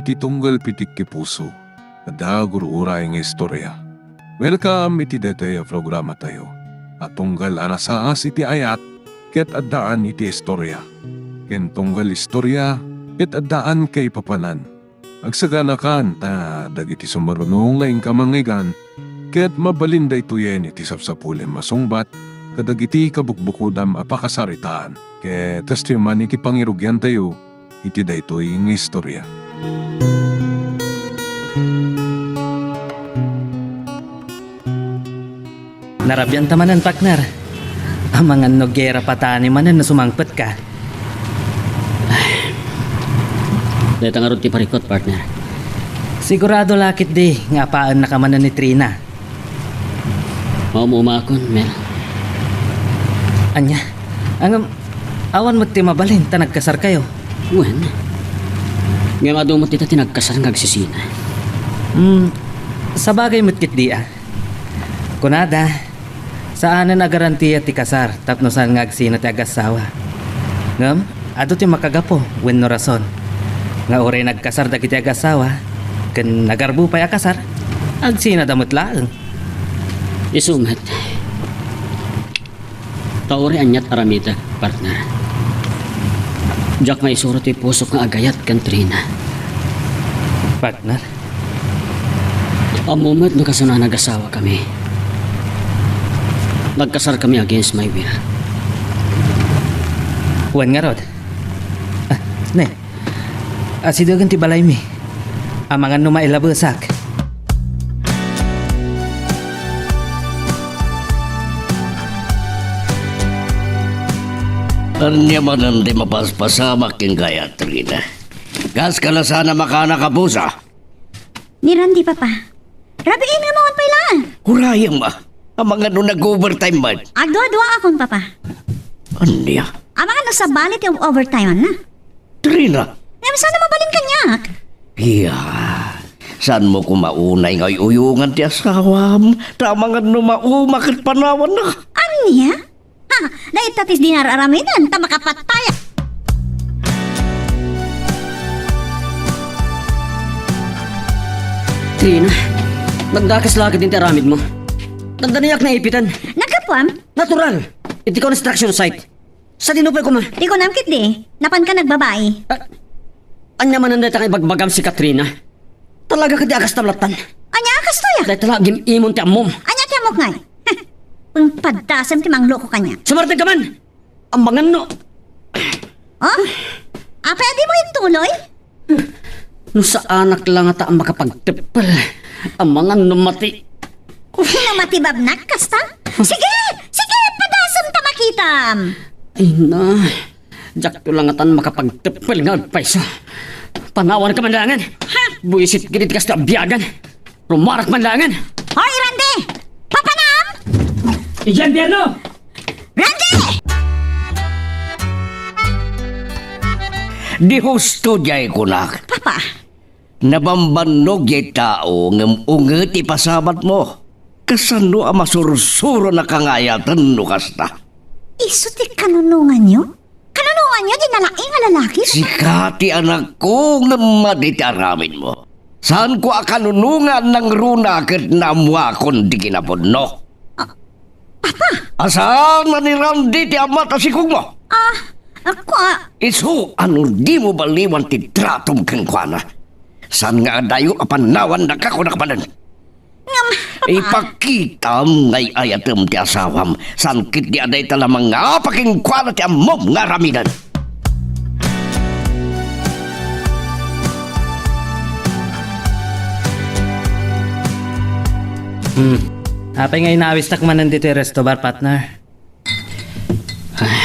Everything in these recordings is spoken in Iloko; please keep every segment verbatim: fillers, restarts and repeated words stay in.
Ti tunggal pitik ti puso, adda gur-uray nga istorya. Welcome iti daytoy a programatayo a tunggal a nasaas iti ayat ket addaan iti istorya, ken tunggal istorya ket addaan kaipapanan. Agsaganakan ta dagiti sumaruno nga inka mangngeggan ket mabalin daytoyen iti sapsapulem a sungbat kadagiti kabukbukodam a pakasaritaan. Ket kastoy man iti pangirugiantayo iti daytoy nga istorya. Narabianta manen, partner. Amangan no gera patani manen no sumangpetka. Dayta ngarud ti parikut, partner. Sigurado la ketdi nga apaennaka manen ni Trina. Maum-umakon, Mel. Ania? Ngem, awan met ti mabalin ta nagkasarkayo. Wen. Ngem adu met dita ti nagkasar nga agsisina. Hmm, sabagay met ketdi a. Kunada, saanen a garantia ti kasar tapno saan nga agsina ti agassawa. Ngem, adu ti makagapu wenno rason nga uray nagkasar dagiti agassawa ken nagarbo pay a kasar, agsinada met laeng. Isu met. Ta uray aniat aramidek, partner, diak maisuro ti pusok nga agayat ken Trina. Partner? Ammom met no kasano a nagasawakami. Nagkasarkami against my will. Wen ngarud. Ah, ne. Asidegen ti balaymi. Amangan no mailabesak. Ania manen ti mapaspasamak kenka, Trina? Kas kalasan a makanak a pusa. Ni Randy, Papa. Rabiin nga mawan pay laeng. Urayem, ah. Amangan no nag-overtime man. Agdua-duaakon, Papa. Ania? Amangan no sabali ti overtime na. Trina! Ngem saan a mabalin kaniak? Iya, saanmo koma unay nga uy-uyongan ti asawam, ta amangan no mauma ket panawanna. Ania? Ha, dayta ti dinar aramiden, ta makapataya. Trina, nagdakes la ketdi ti aramidmo. Dandaniak naipiten. Naggapuam? Natural. Iti construction site. Sadino pay koma? Ti kunam ketdi, napanka nagbabai. Ah, ania manen dayta nga ibagbagam, Katrina? Talaga ketdi a kasta lattan. Ania a kastoy a? Dayta la agim-imon ti ammom. Ania ti ammok ngay? Heh, pangpaddasem ti mangloko kaniak. Sumartenka man! Amangan no. Oh? Apay a dimo ituloy? No saanak la ngata a makapagteppel, amangan no mati. No matibabnak kasta? Sige! Sige! Padasem ta makitam! Ay na, diakto la ngatan makapagteppel nga agpayso. Panawanka man laengen. Ha? Buisit ketdi ti kasta a biagan. Rumarak man laengen. Hoy, Randy! Papanam! Idiay impierno! Randy! Di husto diay kunak. Papa. Nabambannog diay tao ngem unget ti pasabatmo. Kasano a masursuronaka nga ayaten no kasta? Isu ti kanunonganyo? Kanunonganyo ti nalaing a lalaki? Sika ti anakko ngem madi ti aramidmo. Saanko a kanunongan nangruna ket naammoakon ti kinapudno. Ah, Papa! Saan a ni Randy ti ama ta sikogmo? Ah, ako a. Isu a no dimo baliwan ti tratom kenkuana, saan nga adayo a panawannaka kunak manen. Ngem, Papa. Ipakitam nga ay-ayatem ti asawam, saan ketdi a dayta la mangngapa kenkuana ti ammom nga aramiden. Hmm. Apay nga inawistak manen ditoy resto bar, partner? Ay.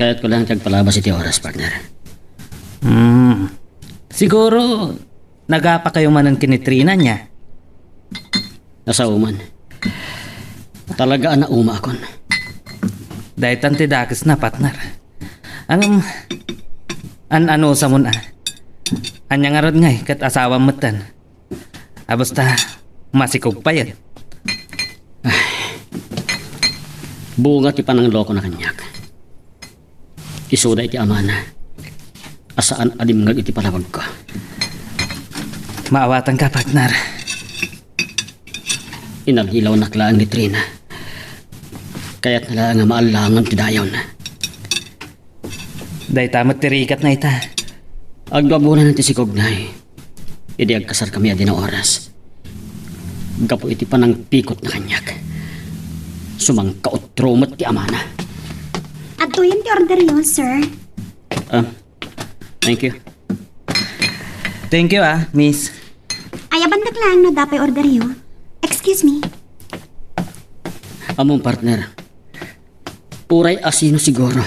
Kayatko laeng ti agpalabas iti oras, partner. Hmm. Siguro, nagapakayo manen ken ni Trina, ania? Nasao man. Talaga a naumaakon. Daytan ti dakesna, partner. Ngem, an-anusamon a. Ania ngarud ngay ket asawam metten. A, basta, masikog payen. Ay. Bunga ti pananglokona kaniak. Isuda iti amana. a saan a dimngeg iti panawagko. Maawatanka, partner. Inallilawnak laeng ni Trina. Kayatna laeng a maallangon ti dayawna. Dayta met ti rigatna ita. Agduabunan ti sikogna idi agkasarkami a dina oras. Gapu iti panangpikotna kaniak, sumangkautro met ti amana. Adtoyen ti orderyo, sir. Ah, thank you. Thank you, ah, miss. Ayabandak laeng no adda pay orderyo. Excuse me. Ammom, partner. Uray asino siguro.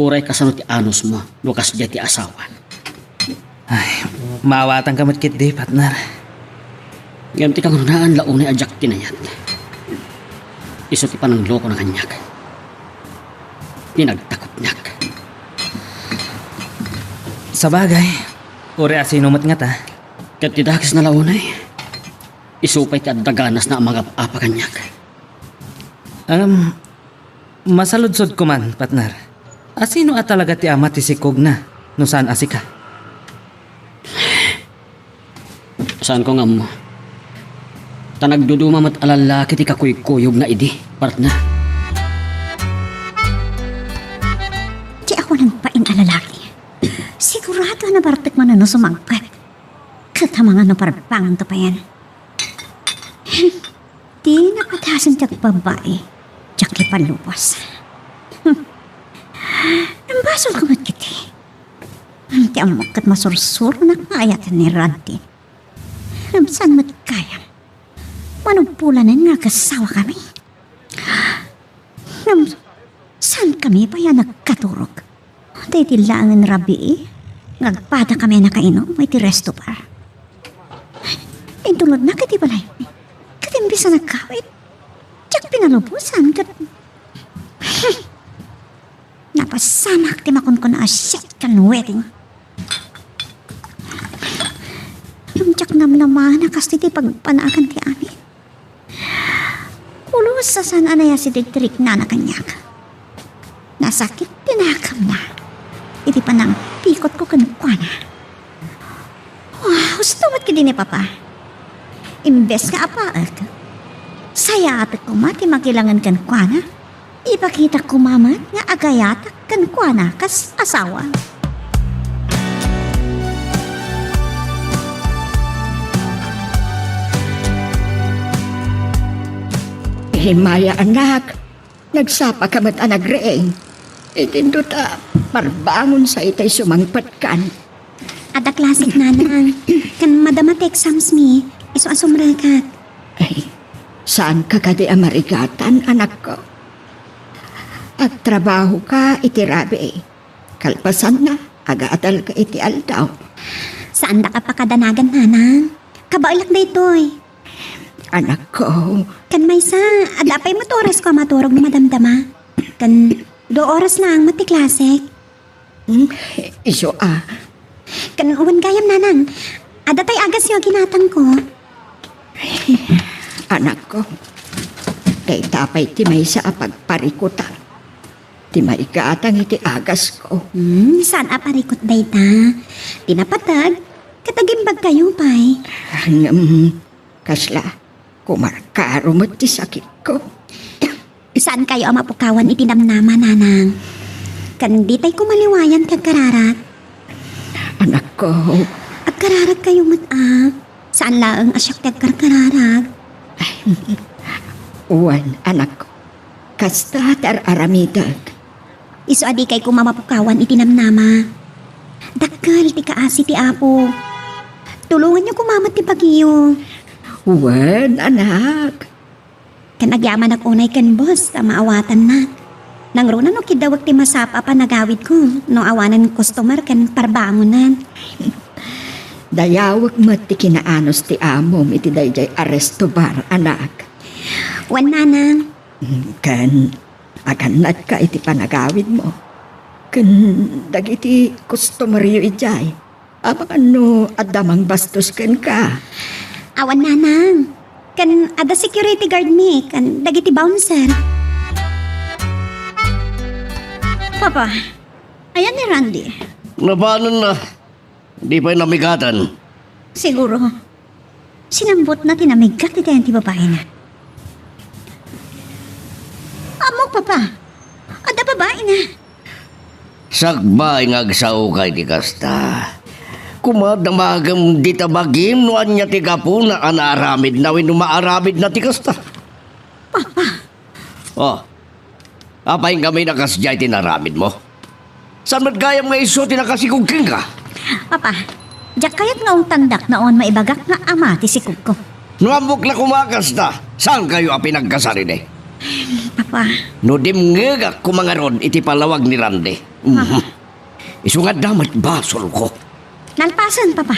Uray kasano ti anusmo no kasdiay ti asawa. Ay, maawatanka met ketdi, partner. Ngem ti kangrunaan la unay a diak tinayat. Isu ti pananglokona kaniak. Ti nagtakopnak. Sabagay, uray asino met ngata. Ket ti dakesna la unay, isu pay ti adda ganasna a mangap-apa kaniak. Ngem, masaludsodko man, partner. Asino a talaga ti ama ti sikogna no saan a sika? Saanko nga ammo. Ta nagduduma met a lallaki ti kakuykuyogna idi, partner. Ti awan pay a lalaki. Sigurado a nabartek manen no sumangpet. Ket amangan no parbangonto payen. Ti napadasen ti agbabai, diak ipalubos. Nagbasolko met ketdi. Ti ammok ket masursuronak nga ayaten ni Randy. Ngem saan met gayam? Manubolanen nga agasawakami. Ngem saankami pay a nagkaturog. Daydi laengen rabii nga agpadakami a nakainom iti resto bar. Intulodnak iti balaymi ket imbes a nagkawit, diak pinalubosan ket napasamak ti makunkuna a siat ken wedding. Ngem diak namnama a kas ti pagpanagan ti amin. Pulos a saan a nayasi dagiti riknana kaniak. Nasakit ti nakamna iti panangpikotko kenkuana. Wow, husto met ketdi ni Papa. Imbes nga apaek, sayatek koma ti makilangen kenkuana. Ipakitak koma met nga agayatak kenkuana kas asawa. Immay a, anak, nagsapaka met a nagriing. Intinto ta parbangonsa itay sumangpetkan. Adda class-ek, Nanang. Ken madama ti exams mi, isu a sumrekak. Ay, saanka kadi a marigatan, anakko? Agtrabahoka iti rabii. Kalpasanna, agadalka iti aldaw. Saandak a pakadanagan, Nanang. Kabaelak daytoy. Anakko. Ken maysa, adda pay met orasko a maturog no madamdama. Ken dua oras laeng met ti class-ek. Hmm? Isu a. Ken wen gayam, Nanang, adda tay agasyo a ginatangko. Anakko, dayta pay ti maysa a pagparikutam. Ti maigatang iti agasko. Hmm, saan a parikut dayta? Ti napateg, ket agimbagkayo pay. Ngem, kasla, kumarkaro met ti sakitko. Saankayo a mapukawan iti namnama, Nanang. Ken ditay koma liwayan ti agkararag. Anakko. Agkararagkayo met a. Saan laeng a siak ti agkarkararag. Wen, anakko. Kasta ti ar-aramidek. Isu a dikay koma mapukawan iti namnama. Dakkel ti kaasi ti Apo. Tulonganyo koma met ti bagiyo. Wen, anak. Ken agyamanak unay ken boss ta maawatannak. Nangruna no kiddawek ti masapa a panagawidko no awanen customer ken parbangonan. Dayawek met ti kinaanus ti amom iti daydiay a resto bar, anak. Wen, Nanang. Ken agannadka iti panagawidmo ken dagiti customeryo idiay. Amangan no adda mangbastos kenka. Awan, Nanang. Ken adda security guard mi ken dagiti bouncer. Papa, ayan ni Randy. Nabanenna. Di pay namigatan. Siguro, sinambotna ti namiggat iti ayan ti babaina. Ammok, Papa. Adda babaina. Sakbay nga agsaoka iti kasta. Koma damagem dita bagim no ania ti gapuna a naaramidna wenno maaramidna ti kasta. Papa. Oh, apay ngamin a kasdiay ti naaramidmo? Saan met gayam nga isu ti nakasikog kenka? Papa, diak kayat nga ungtandak no awan maibagak nga ama ti sikogko. No ammok la koma a kasta, saankayo a pinagkasarili? Papa. No dimngegak koma ngarud iti palawag ni Randy. Mhm. Isu nga adda met basolko. Nalpasen, Papa.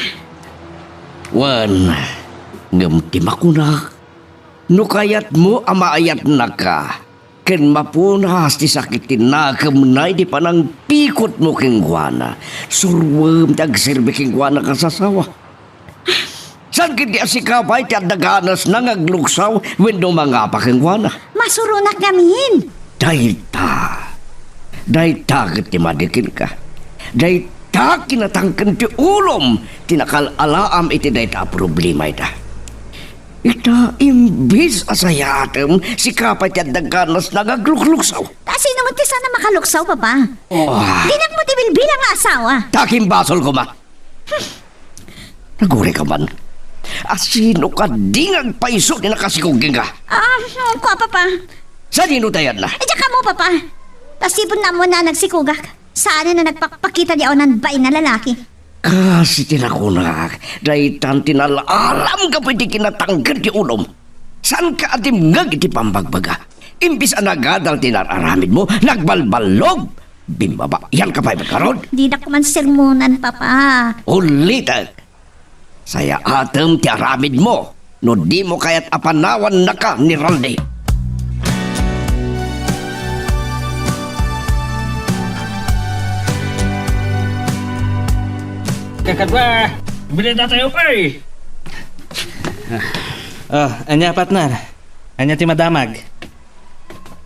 Wen, ngem ti makunak, no kayatmo a maayatnaka, ken mapunas ti sakit ti nakemna iti panangpikutmo kenkuana, suroem ti agserbi kenkuana kas asawa. Saan ketdi a sika pay ti adda ganasna nga agluksaw wenno mangapa kenkuana? Masuronak ngamin. Dayta. Dayta ket ti madi kenka. Dayta kinatangken ti ulom ti nakal-alaam iti dayta a problema ita. Ita, imbes a sayaatem, sika pay ti adda ganasna nga aglukluksaw. Ta sino met ti saan a makaluksaw, Papa? Oh. Dinak met ibilbilang nga asawa. Ta kin basolko, Ma. Nagurayka man. A sino kadi nga agpayso ti nakasikog kenka? Ah, kua, Papa. Sadino ti ayatna? Eh, diak ammo, Papa. Ta sipud ammoan a nagsikogak. Saan a nagpakpakita ti awanan bain a lalaki. Kas iti nakunak, daytan ti nalalam gapu iti kinatangken ti ulom. Saanka a dimngeg iti pambagbaga. Imbes a nagadal ti nararamidmo, nagbalballog. Bimmabayanka pay met ngarud. Didak man sermonan, Papa. Ulitek. Sayaatem ti aramidmo no dimo kayat a panawannaka ni Randy. Kakadwa, bilin na tayo, pay. Ah, ania, partner? Ania ti madamag?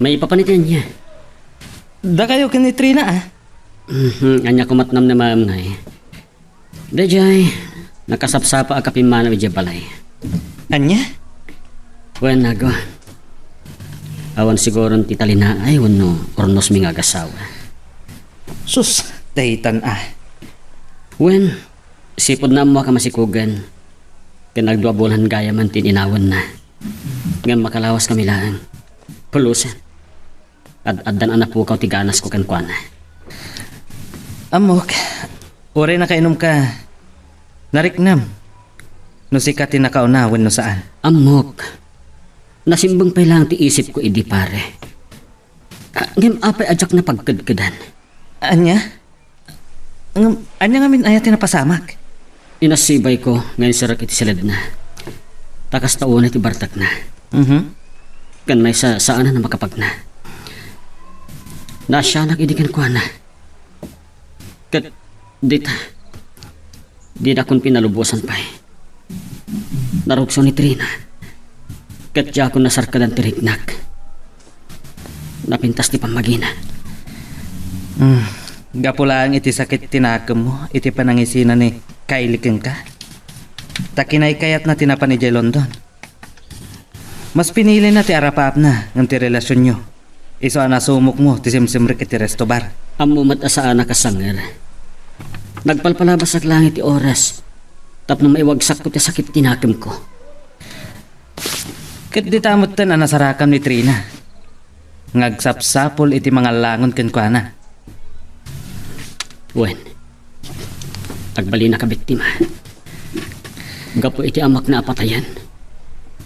Maipapan iti ania? Dakayo ken ni Trina, ah. Mhm, ania kumat namnamaem ngay? Daydiay, nakasapsapa a kapimmanaw idiay balay. Ania? Wen, Ago. Awan siguron ti talinaay wenno urnosmi nga agasawa. Sus, daytan a. Wen, sipud ammoak a masikogen, ken agdua a bulan gayamen ti inawenna. Ngem makalawaskami laeng. Pulusen. Ad-addan a napukaw ti ganasko kenkuana. Ammok, uray nakainumka, nariknam no sika ti nakauna wenno saan. Ammok, nasimbeng pay laeng ti isipko idi, pare. Ah, ngem apay a diak napagkedkedan? Ania? Ngem, ania ngamin aya ti napasamak? Inasibayko nga inserrek iti siledna. Ta kasta unay ti bartekna. Mhm. Ken maysa, saanen a makapagna. Naasianak idi kenkuana. Ket dita, dinakon pinalubosan pay. Narukso ni Trina. Ket diakon nasarkadan ti riknak. Napintas ti pammagina. Hmm. Gapu laeng iti sakit ti nakemmo iti panangisina ni Kylie kenka. Ta kinaykayatna ti napan idiay London. Mas pinilina ti arapaapna ngem ti relasionyo. Isu a nasumokmo ti simsimrek iti resto bar. Ammo met a saanak a sanger. Nagpalpalabasak laeng iti oras tapno maiwagsakko ti sakit ti nakemko. Ket dita metten a nasarakam ni Trina nga agsapsapul iti mangallangon kenkuana. Wen, agbalinaka biktima. Gapu iti amakna a patayen,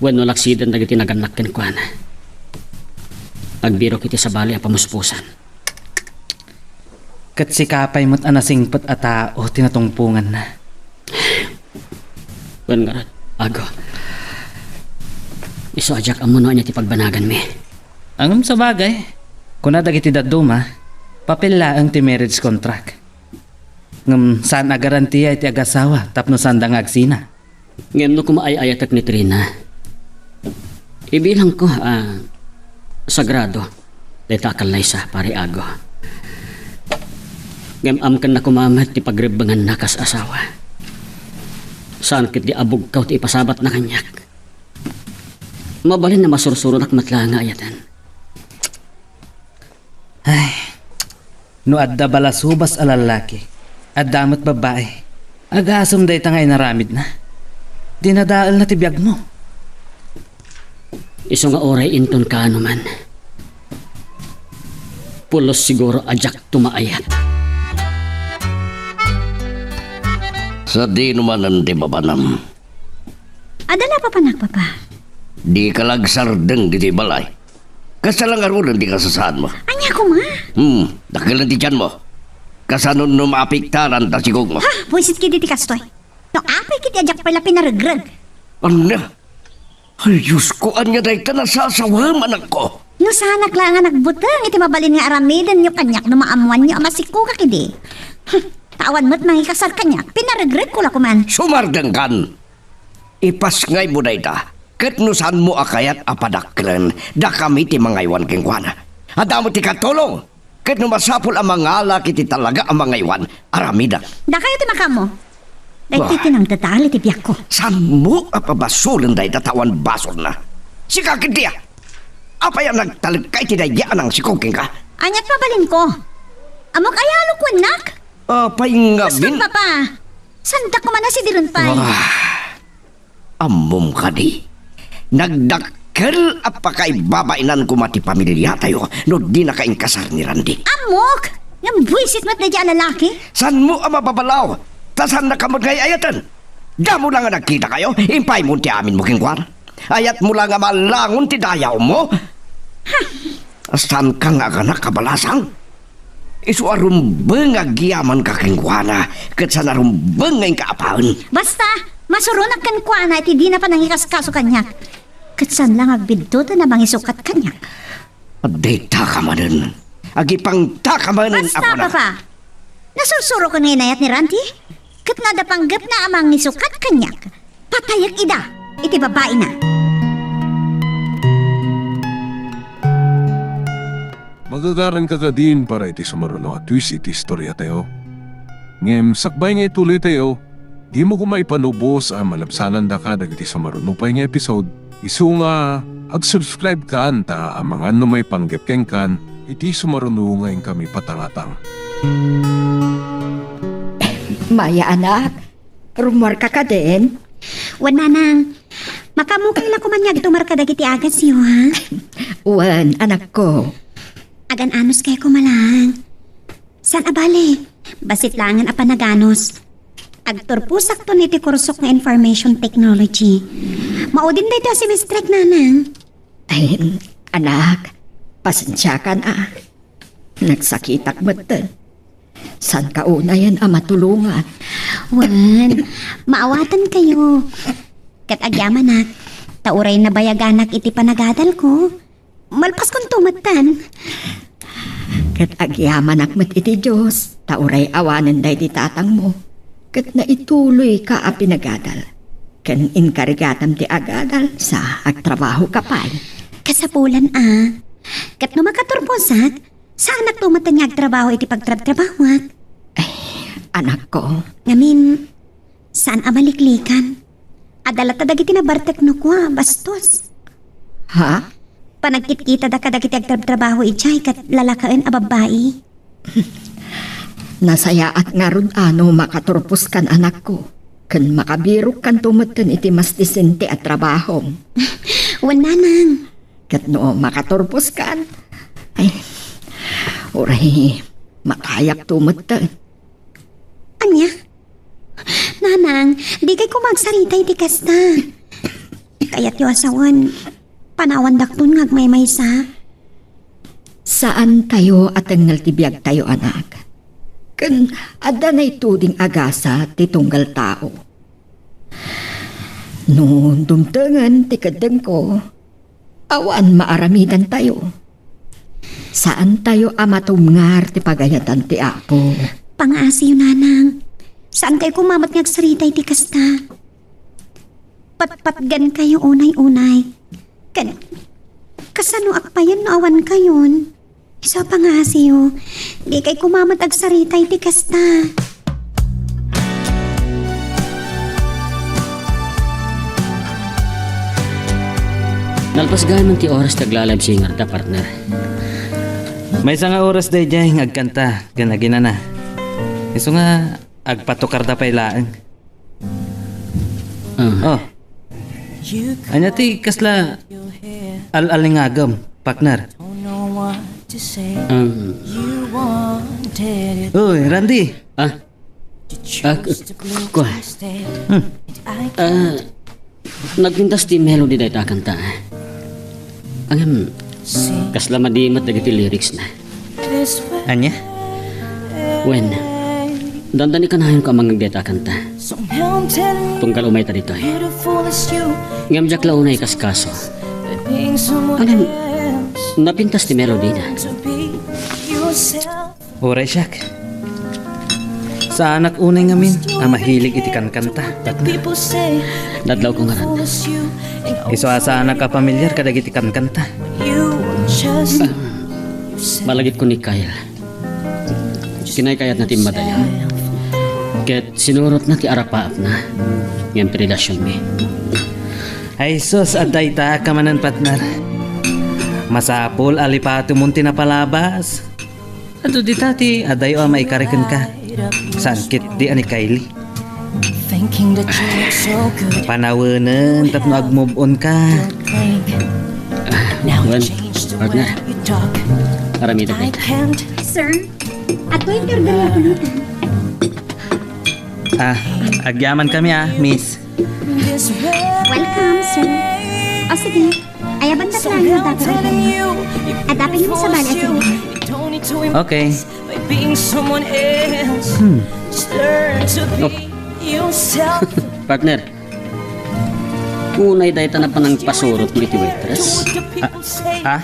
wenno laksiden dagiti nagannak kenkuana. Agbirok iti sabali a pamuspusan. Ket sika pay met a nasingpet a tao ti natungponganna. Wen ngarud, Ago. Isu a diak ammo no ania ti pagbanaganmi. Ngem sabagay, kuna dagiti dadduma, papel laeng ti marriage contract. Ngem saan a garantia iti agasawa tapno saanda nga agsina. Ngem no koma ay-ayatek ni Trina, ibilangko a sagrado dayta a kallaysa, Pare Ago. Ngem amkenna koma met ti pagrebbenganna kas asawa. Saan ketdi a bugkaw ti ipasabatna kaniak. Mabalin a masursuronak met laeng nga ayaten. Ay, no adda balasubas a lallaki, adda met babbai. Agasem dayta nga inaramidna. Dinadaelna ti biagmo. Isu nga uray inton kaano man. Pulos siguro a diakto maayat. Sadino manen ti mapanam? Adda la papanak, Papa. Dika la agsardeng ditoy balay. Kasta la ngaruden ti kasasaadmo. Ania koma? Hmm, dakkelen ti tianmo. Kasano no maapektaran ta sikogmo? Ha, buisit ketdi ti kastoy. No apay ketdi a diak pay la pinaregreg. Ania? Ay, Diosko, ania dayta nasasawam, anakko? No saanak laeng a nagbuteng iti mabalin nga aramidenyo kaniak no maammoanyo a masikogak idi. Hmm, ta awan met mangikasar kaniak, pinaregregko la koman. Sumardengkan! Ipasngaymo dayta, ket no saanmo a kayat a padakkelen, dakami ti mangaywan kenkuana. Adda met ti katulong, ket no masapul a mangalak iti talaga a mangaywan, aramidek. Dakayo ti makaammo. Daytoy ti nangdadael iti biagko. Saanmo a pabasolen dayta ta awan basolna? Sika ketdi a! Apay a nagtalekka iti daydi a nangsikog kenka? Aniat mabalinko? Ammok aya a lukuennak? Apay ngamin? Baston, Papa. Saandak koma a sidiren pay. Ah. Ammom kadi, nagdakkel a pakaibabainan koma ti pamiliatayo no dinaka inkasar ni Randy. Ammok! Ngem buisit met daydi a lalaki. Saanmo a mababalaw? Ta saannaka met nga ay-ayaten. Damo la nga nagkitakayo, impaymon ti aminmo kenkuana. Ayatmo la nga malangon ti dayawmo. Saanka nga aganak a balasang? Isu a rumbeng nga agyamanka kenkuana, ket saan a rumbeng nga inka apaen. Basta, masuronak kenkuana iti dina panangikaskaso kaniak. Ket saan la nga agbidduten a mangisukat kaniak. Addaytaka manen. Agipangtaka manen, Basta, apona. Papa. Nasursuroken nga inayat ni Randy? Ket no adda panggepna a mangisukat kaniak, patayek ida iti babaina. Magagaranka kadin para iti sumaruno a twist iti istoriatayo. Ngem sakbay nga ituloytayo, dimo koma ipanubos a malabsanandaka dagiti sumaruno pay nga episode, isu nga ag-subscribe kan ta amangan no maipanggep kenkan iti sumaruno nga inkami patangatang. Maya, anak, rummuarka kadin? Wen, nanang. Makaammokayo la koman nga agtumar kadagiti agasyo, ha? Wen, anakko. Agan-anos kayo koma laeng. Saan a bale, bassit laengen a panaganos. Agturposakton iti kursok nga information technology. Maudin daytoy a semestrek, nanang. Ay, anak, pasensiakan a. Nagsakitak metten. Saanka unayen a matulongan. Wen, maawatankayo. Ket agyamanak, ta uray nabayaganak iti panagadalko, malpaskonto metten. Ket agyamanak met iti Dios, ta uray awanen daydi tatangmo, ket naituloyka a pinagadal. Ken inkarigatam ti agadal, sa agtrabahoka pay. Kasapulan a. Ket no makaturposak, saanakto metten nga agtrabaho iti pagtrabtrabahoak. Ay, anakko. Ngamin, saan a maliklikan. Adda latta dagiti nabartekno kua, bastos. Ha? Panagkitkitada kadagiti agtrabtrabaho idiay ket lalakaen a babbai. Nasayaat ngarud a no makaturposkan, anakko, ken makabirokkanto metten iti mas disente a trabahom. Wen, nanang. Ket no makaturposkan, ay, uray, makayakto metten. Ania? Nanang, dikay koma agsarita iti kasta. Kayatyo a sawen, panawandakton nga agmaymaysa. Saantayo a tengngel ti biagtayo, anak. Ken adda naituding a gasat ti tunggal tao. No dumtengen ti keddengko, awan maaramidantayo. Saantayo a matumngar ti pagayatan ti Apo. Pangaasiyo, nanang. Saankayo koma met nga agsarita iti kasta. Patpatgankayo unay-unay. Ken, kasano akpayen no awankayon? Isu a pangngasiyo, dikay koma met agsarita iti kasta. Nalpas gayam ti oras ti agla-live singer ta, partner. Maysa nga oras daydiay nga agkanta ken aginana. Isu nga agpatukarda pay laeng. Ah. Oh. Ania ti kasla al-alingagem, partner? Um. Uy, Randy. Ah? Ah, k-, k-, kua? Hmm. Ah, nagpintas ti melody dayta a kanta. Ngem, kasla madi met dagiti lyrics na. Ania? Wen, dandani kanayonko a mangngeg dayta a kanta. Tunggal umayta ditoy. Ngem diak la unay ikaskaso. Ngem, napintas ti melody na. Uray siak. Saanak unay ngamin a mahilig iti kankanta, partner. Nadlawko ngarud. Isu a saanak a pamilyar kadagiti kankanta. Ah, malagipko ni Kyle. Kinaykayatna ti immadayo. Ket sinurotna ti arapaapna. Ngem ti relasionmi. Ay sus, adda ita ka manen, partner. Masapul a lipatemon ti napalabas. Adu dita ti adayo a maikari kenka. Saan ketdi a ni Kylie. Panawenen tapno ag-move on ka. Ah, wen, partner. Aramidek dayta. Sir, adtoy ti order nga pulutan. Ah, agyaman kami, ah, miss. Welcome, sir. O, sige. Ayabandak laeng nga dagiti order. Adda pay nga sabali a table. Okay. Hmm. Oh. Partner, unay dayta a panangpasurotmo iti waitress? Ah, ah?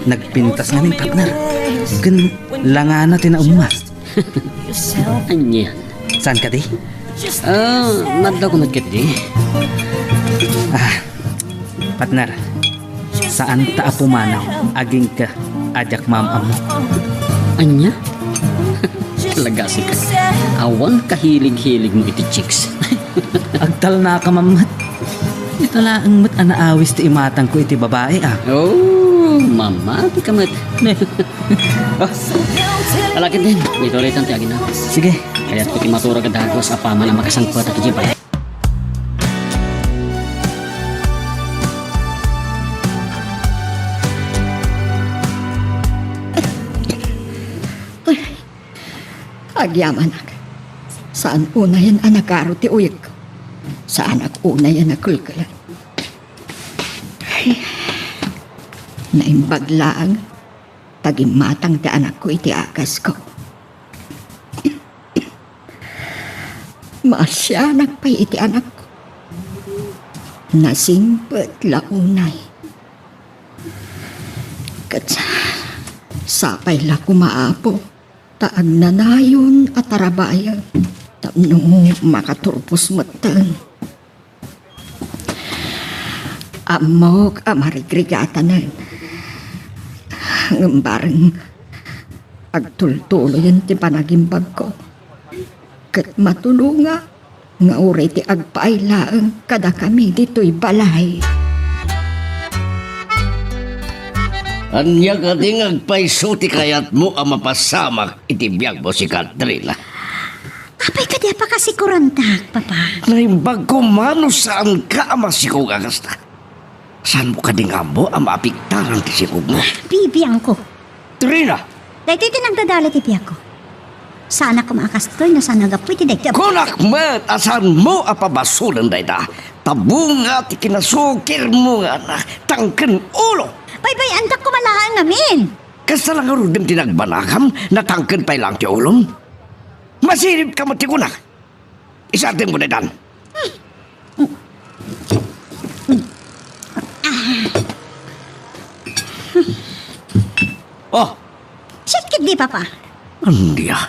Nagpintas ngamin, partner. Ken langana ti naumma. Ania? Saan kadi? Ah, nadlawko met ketdi. Ah, partner, saanta a pumanaw agingga a diak maam-ammo. Ania? Talagasika. Awan kahilig-hiligmo iti chicks. Agtalnaka met. Ita laeng met a naawis ti imatangko iti babai, ah. Oh, mamatika met. Ne. Oh. Ala ketdin, ditoy laytan ti agina. Sige. Kayatko ti maturog a dagus apaman a makasangpet idiay balay. Agyamanak. Saan unayen a nagaro ti uyegko. Saanak unayen a kelkelan. Naimbag laeng ta gimmatang ti anakko iti agasko. Maasianak pay iti anakko. Nasingpet la unay. Ket sa-, sapay la koma, Apo, ta agnanayon a tarabayen tapno makaturpos metten. Ammok a marigrigatanen, ngem bareng agtultuloyen ti panagimbagko. Ket matulonga nga uray ti agpaay laeng kadakami ditoy balay. Ania kadi nga agpayso ti kayatmo a mapasamak iti biagmo, si Katrina? Apay kadi a pakasikurantak, Papa? Naimbagko man no saanka a masikog a kasta. Saanmo kadi nga ammo a maapektaran ti sikogmo? Bibiangko. Trina! Daytoy ti nagdadala iti biagko. Saanak koma a kastoy no saan nga gapu iti daytoy a... Kunak met a saanmo a pabasolen dayta. Ta bunga ti kinasukirmo nga anak, tangken ulo. Baybay-andak koma laeng ngamin. Kasta la ngaruden ti nagbanagam, natangken pay laeng ti ulom. Masiribka met ti kunak. Isardengmo daytan. Oh! Siak ketdi, Papa. Ania?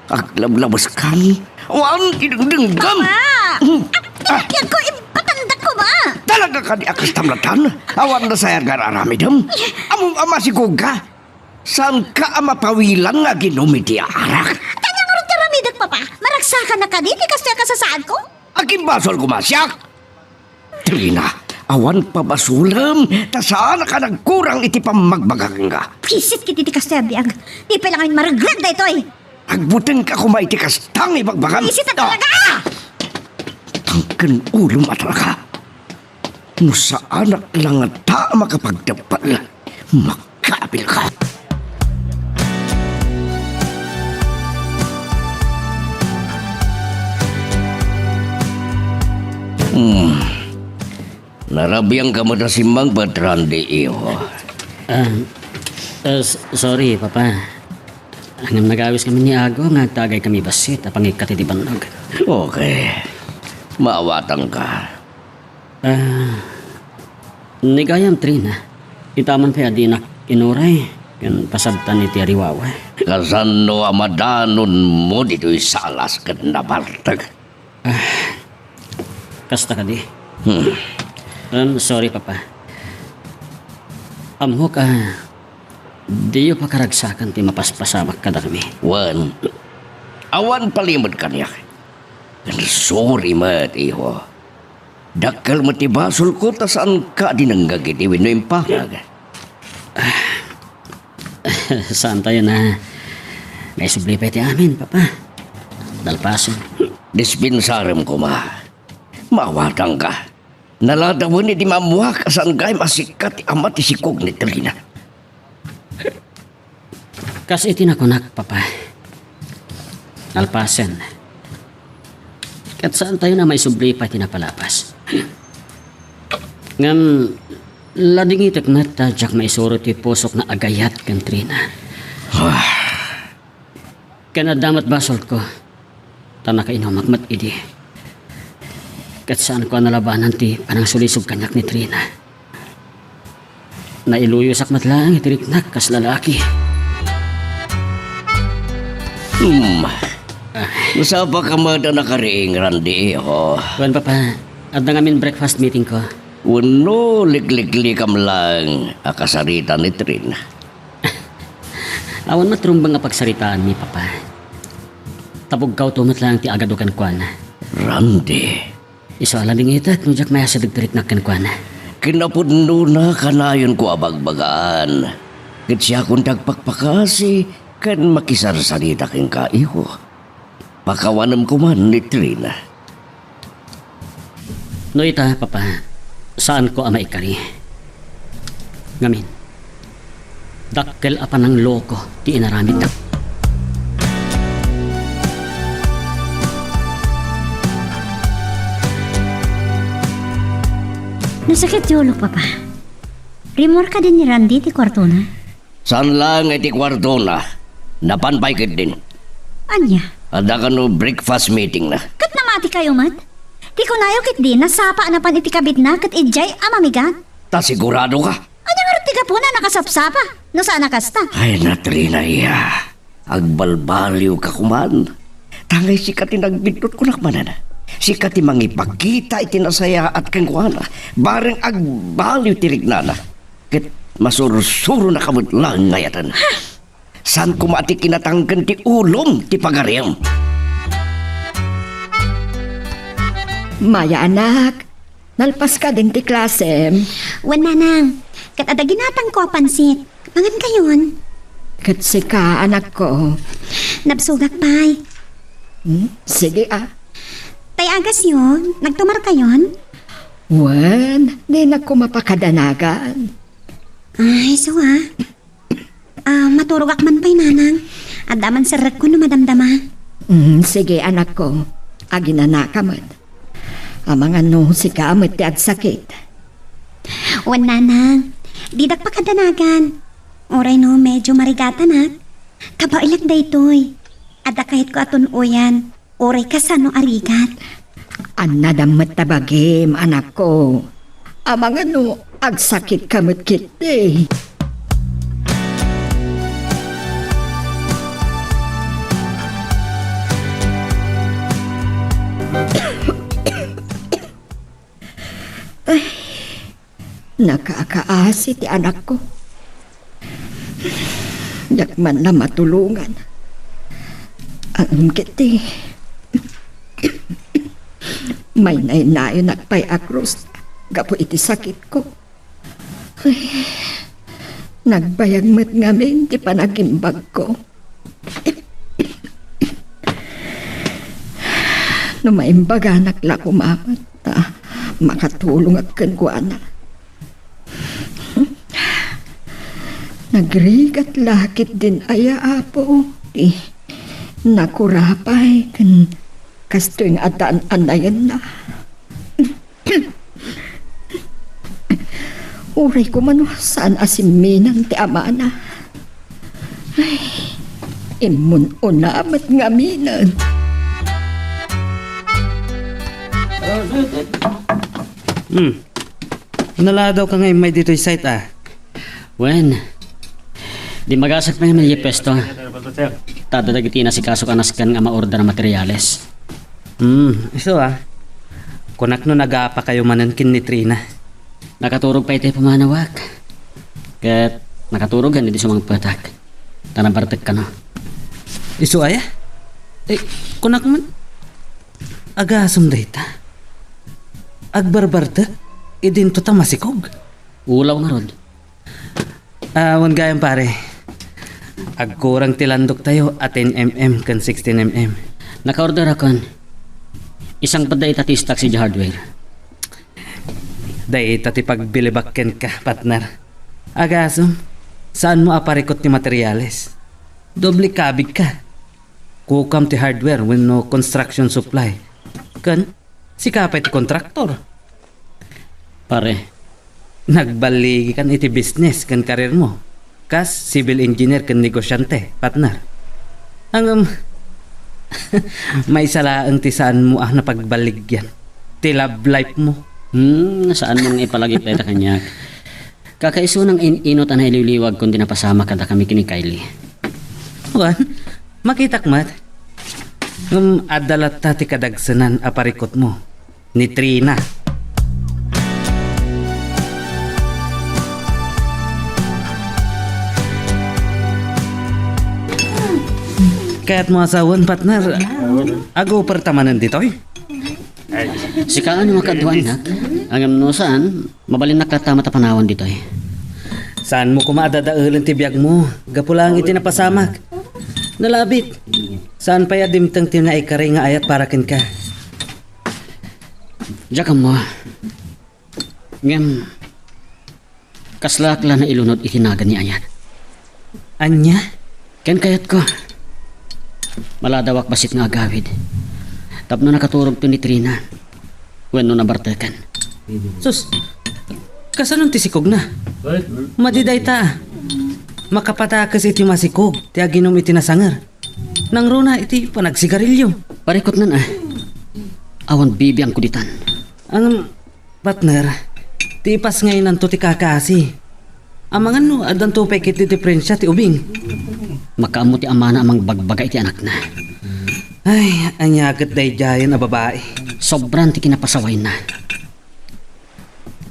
Aglablabeskan? Awan ti dengdengngem? Papa! Hmm. Ah, ti biagko, impatandak koma. Talaga kadi a kastam latan? Awan nasayag nga aramidem? Ammom a masikog ka? Saanka a mapawilan nga aginom iti arak? Ania ngarud ti aramidek, Papa? Maragsakan na kadi ti kastoy a kasasaadko? Agimbasol koma siak? Trina, awan pabasolem, ta saanak a nagkurang iti pammagbaga kenka. Buisit ketdi ti kastoy a biag. Ti pay la ngamin maregreg daytoy. Agbutengka koma iti kasta nga ibagbagam. Buisit a talaga! Tangken ulom a talaga. No saanak la ngata a makapagdepel, makaabilka. Hmm. Narabiangka met a simmangpet, Randy, iho. Ah, ah, s-, sorry, Papa. Ngem nagawis kami ni Ago nga agtagay kami bassit a pangikkat iti bannog. Okay. Maawatangka. Ah, ni gayam, Trina, itaman pay a dinak inuray ken pasabtan iti ariwawa. Kasano a madanonmo ditoy salas ket nabartek? Ah, kasta kadi. Hmm. Um, sorry, Papa. Ammok a diyo pakaragsakan ti mapaspasamak kadakami. Wen, awan palimed kaniak. Sorry met, iho. Dakkel met ti basolko ta saanka a dinengngeg idi wenno impangag. Saantayon a maisubli pay ti amin, Papa. Nalpasen. Dispensarem koma. Maawatangka. Naladawen idi maammoak a saan gayam a sika ti ama ti sikog ni Trina. Kas iti nakunak, Papa. Nalpasen. Ket saantayon a maisubli pay ti napalabas. Ngem, ladingitek met ta diak maisuro ti pusok nga agayat ken Trina. Ah. Ken adda met basolko ta nakainumak met idi. Ket saanko a nalabanan ti panangsulisog kaniak ni Trina. Nailuyosak met laeng iti riknak kas lalaki. Hmm. Ah. Nasapaka met a nakariing, Randy, iho. Wen, Papa, adda ngamin breakfast meetingko. Wenno likliklikam laeng a kasarita ni Trina? Awan met rumbeng a pagsaritaanmi, Papa. Ta bugkawto met laeng ti agadu kenkuana. Randy. Isu a ladingitek no diak mayasideg ti riknak kenkuana. Kinapudnona kanayonko a bagbagaan. Ket siakon ti agpakpakasi ken makisarsarita kenka, iho. Pakawanem koman ni Trina. No ita, Papa, saanko a maikari. Ngamin, dakkel a panangloko ti inaramidda. Nasakit ti ulok, Papa. Rimmuar kadi ni Randy ti kuartona? Saan laeng iti kuartona. Napan pay ketdin. Ania? Adda kano breakfast meetingna. Ket namatikayo met? Ti kunayo ketdi, nasapa a napan iti kabitna ket idiay a mamigat. Ta sigurado ka? Ania ngarud ti gapuna a nakasapsapa? No saan a kasta? Ay, Trina, iya. Agbalbaliwka koman. Tangay sika ti nagbiddut kunak manen. Sika ti mangipakita iti nasayaat kenkuana. Bareng agbaliw ti riknana. Ket masursuronaka met laeng ngayaten. Saan koma ti kinatangken ti ulom ti pagariam. Maya, anak, nalpaska din ti klasem? Wen, nanang. Ket adda ginatangko a pansit. Mangankayon. Ket sika, anakko? Nabsogak pay. Hmm? Sige, a. Tay agasyo, nagtumarkayon? Wen, dinak koma pakadanagan. Ay, isu a. Ah, maturogak man pay, nanang. Adda man serrekko no madamdama. Mm, sige, anakko. Aginanaka met. Amangan no sika met ti agsakit. Wen, nanang. Didak pakadanagan. Uray no medyo marigatanak, kabaelak daytoy. Adda kayatko a tun-oyan. Uray kasano a rigat? Annadam met ta bagim, anakko. Amangan no agsakitka met ketdi. Ay, Nakakaasi ti anakko. Diak man la matulongan. Ngem ketdi, maynaynayonak pay a krus gapu iti sakitko. Ay, nagbayag met ngamin ti panagimbagko. No maimbaganak la koma met, ta makatulongak kenkuana. Nagrigat la ketdin aya, Apo, ti nakurapay ken kastoy nga addan-annayenna. Uray koma no saan a simminang ti amana. Ay, immun-una met ngaminen. Hmm. Naladawka nga immay ditoy site, a? Wen, di magasek pay met idiay puesto. Ta adda dagiti inasikaso a nasken nga ma-order a materiales. Hmm, isu, a. Kunak no nagapakayo manen ken ni Trina. Nakaturog pay ti pumanawak. Ket nakaturog ken idi sumangpetak. Ta nabartek kano. Isu aya? Eh, kunak man, agasem dayta. Agbarbartek, idinto ta masikog. Ulaw ngarud. Ah, wen gayam, pare. Agkurang ti landoktayo a ten M M ken sixteen M M. Naka-orderakon. Isangpet dayta ti stock idiay hardware. Dayta ti pagbilibak kenka, partner. Agasem, saanmo a parikut ti materiales. Doble kabig ka. Kukam ti hardware wenno construction supply. Ken sika pay ti kontraktor. Pare. Nagballigikan iti business ken career mo. Kas civil engineer ken negosyante, partner. Ngem, maysa laeng ti saanmo a napagballigian. Ti love life mo. Hmm, saanmo nga ipalagip dayta kaniak. Kakaisuna nga in-inut a nailiwliwagkon ti napasamak kadakami ken ni Kylie. Wen, makitak met. Ngem adda latta ti kadagsenan a parikutmo, ni Trina. Kayatmo a sawen, partner? Aguperta manen ditoy? Sika no makaduanak, ngem no saan, mabalinnak latta met a panawan ditoy. Saanmo koma a dadaelen ti biagmo, gapu laeng iti napasamak. Nalabit. Saan pay a dimteng ti naikari nga ayat para kenka. Diak ammo. Ngem, kaslaak la nailunod iti nagan ni ayat. Ania? Ken kayatko, maladawak bassit nga agawid. Tapno nakaturogto ni Trina wenno nabarteken. Sus, kasanon ti sikogna? Madi dayta. Makapadakes iti masikog ti aginum iti nasanger. Nangruna iti panagsigarilio. Parikutnan a. Awan bibiangko ditan. Ngem, partner, ti ipasngaynanto ti kakaasi. Amangan no addanto pay ket ti diferensia ti ubing. Makaammo ti amana a mangbagbaga iti anakna. Ay, ania ket daydiayen a babai? Sobran ti kinapasawayna.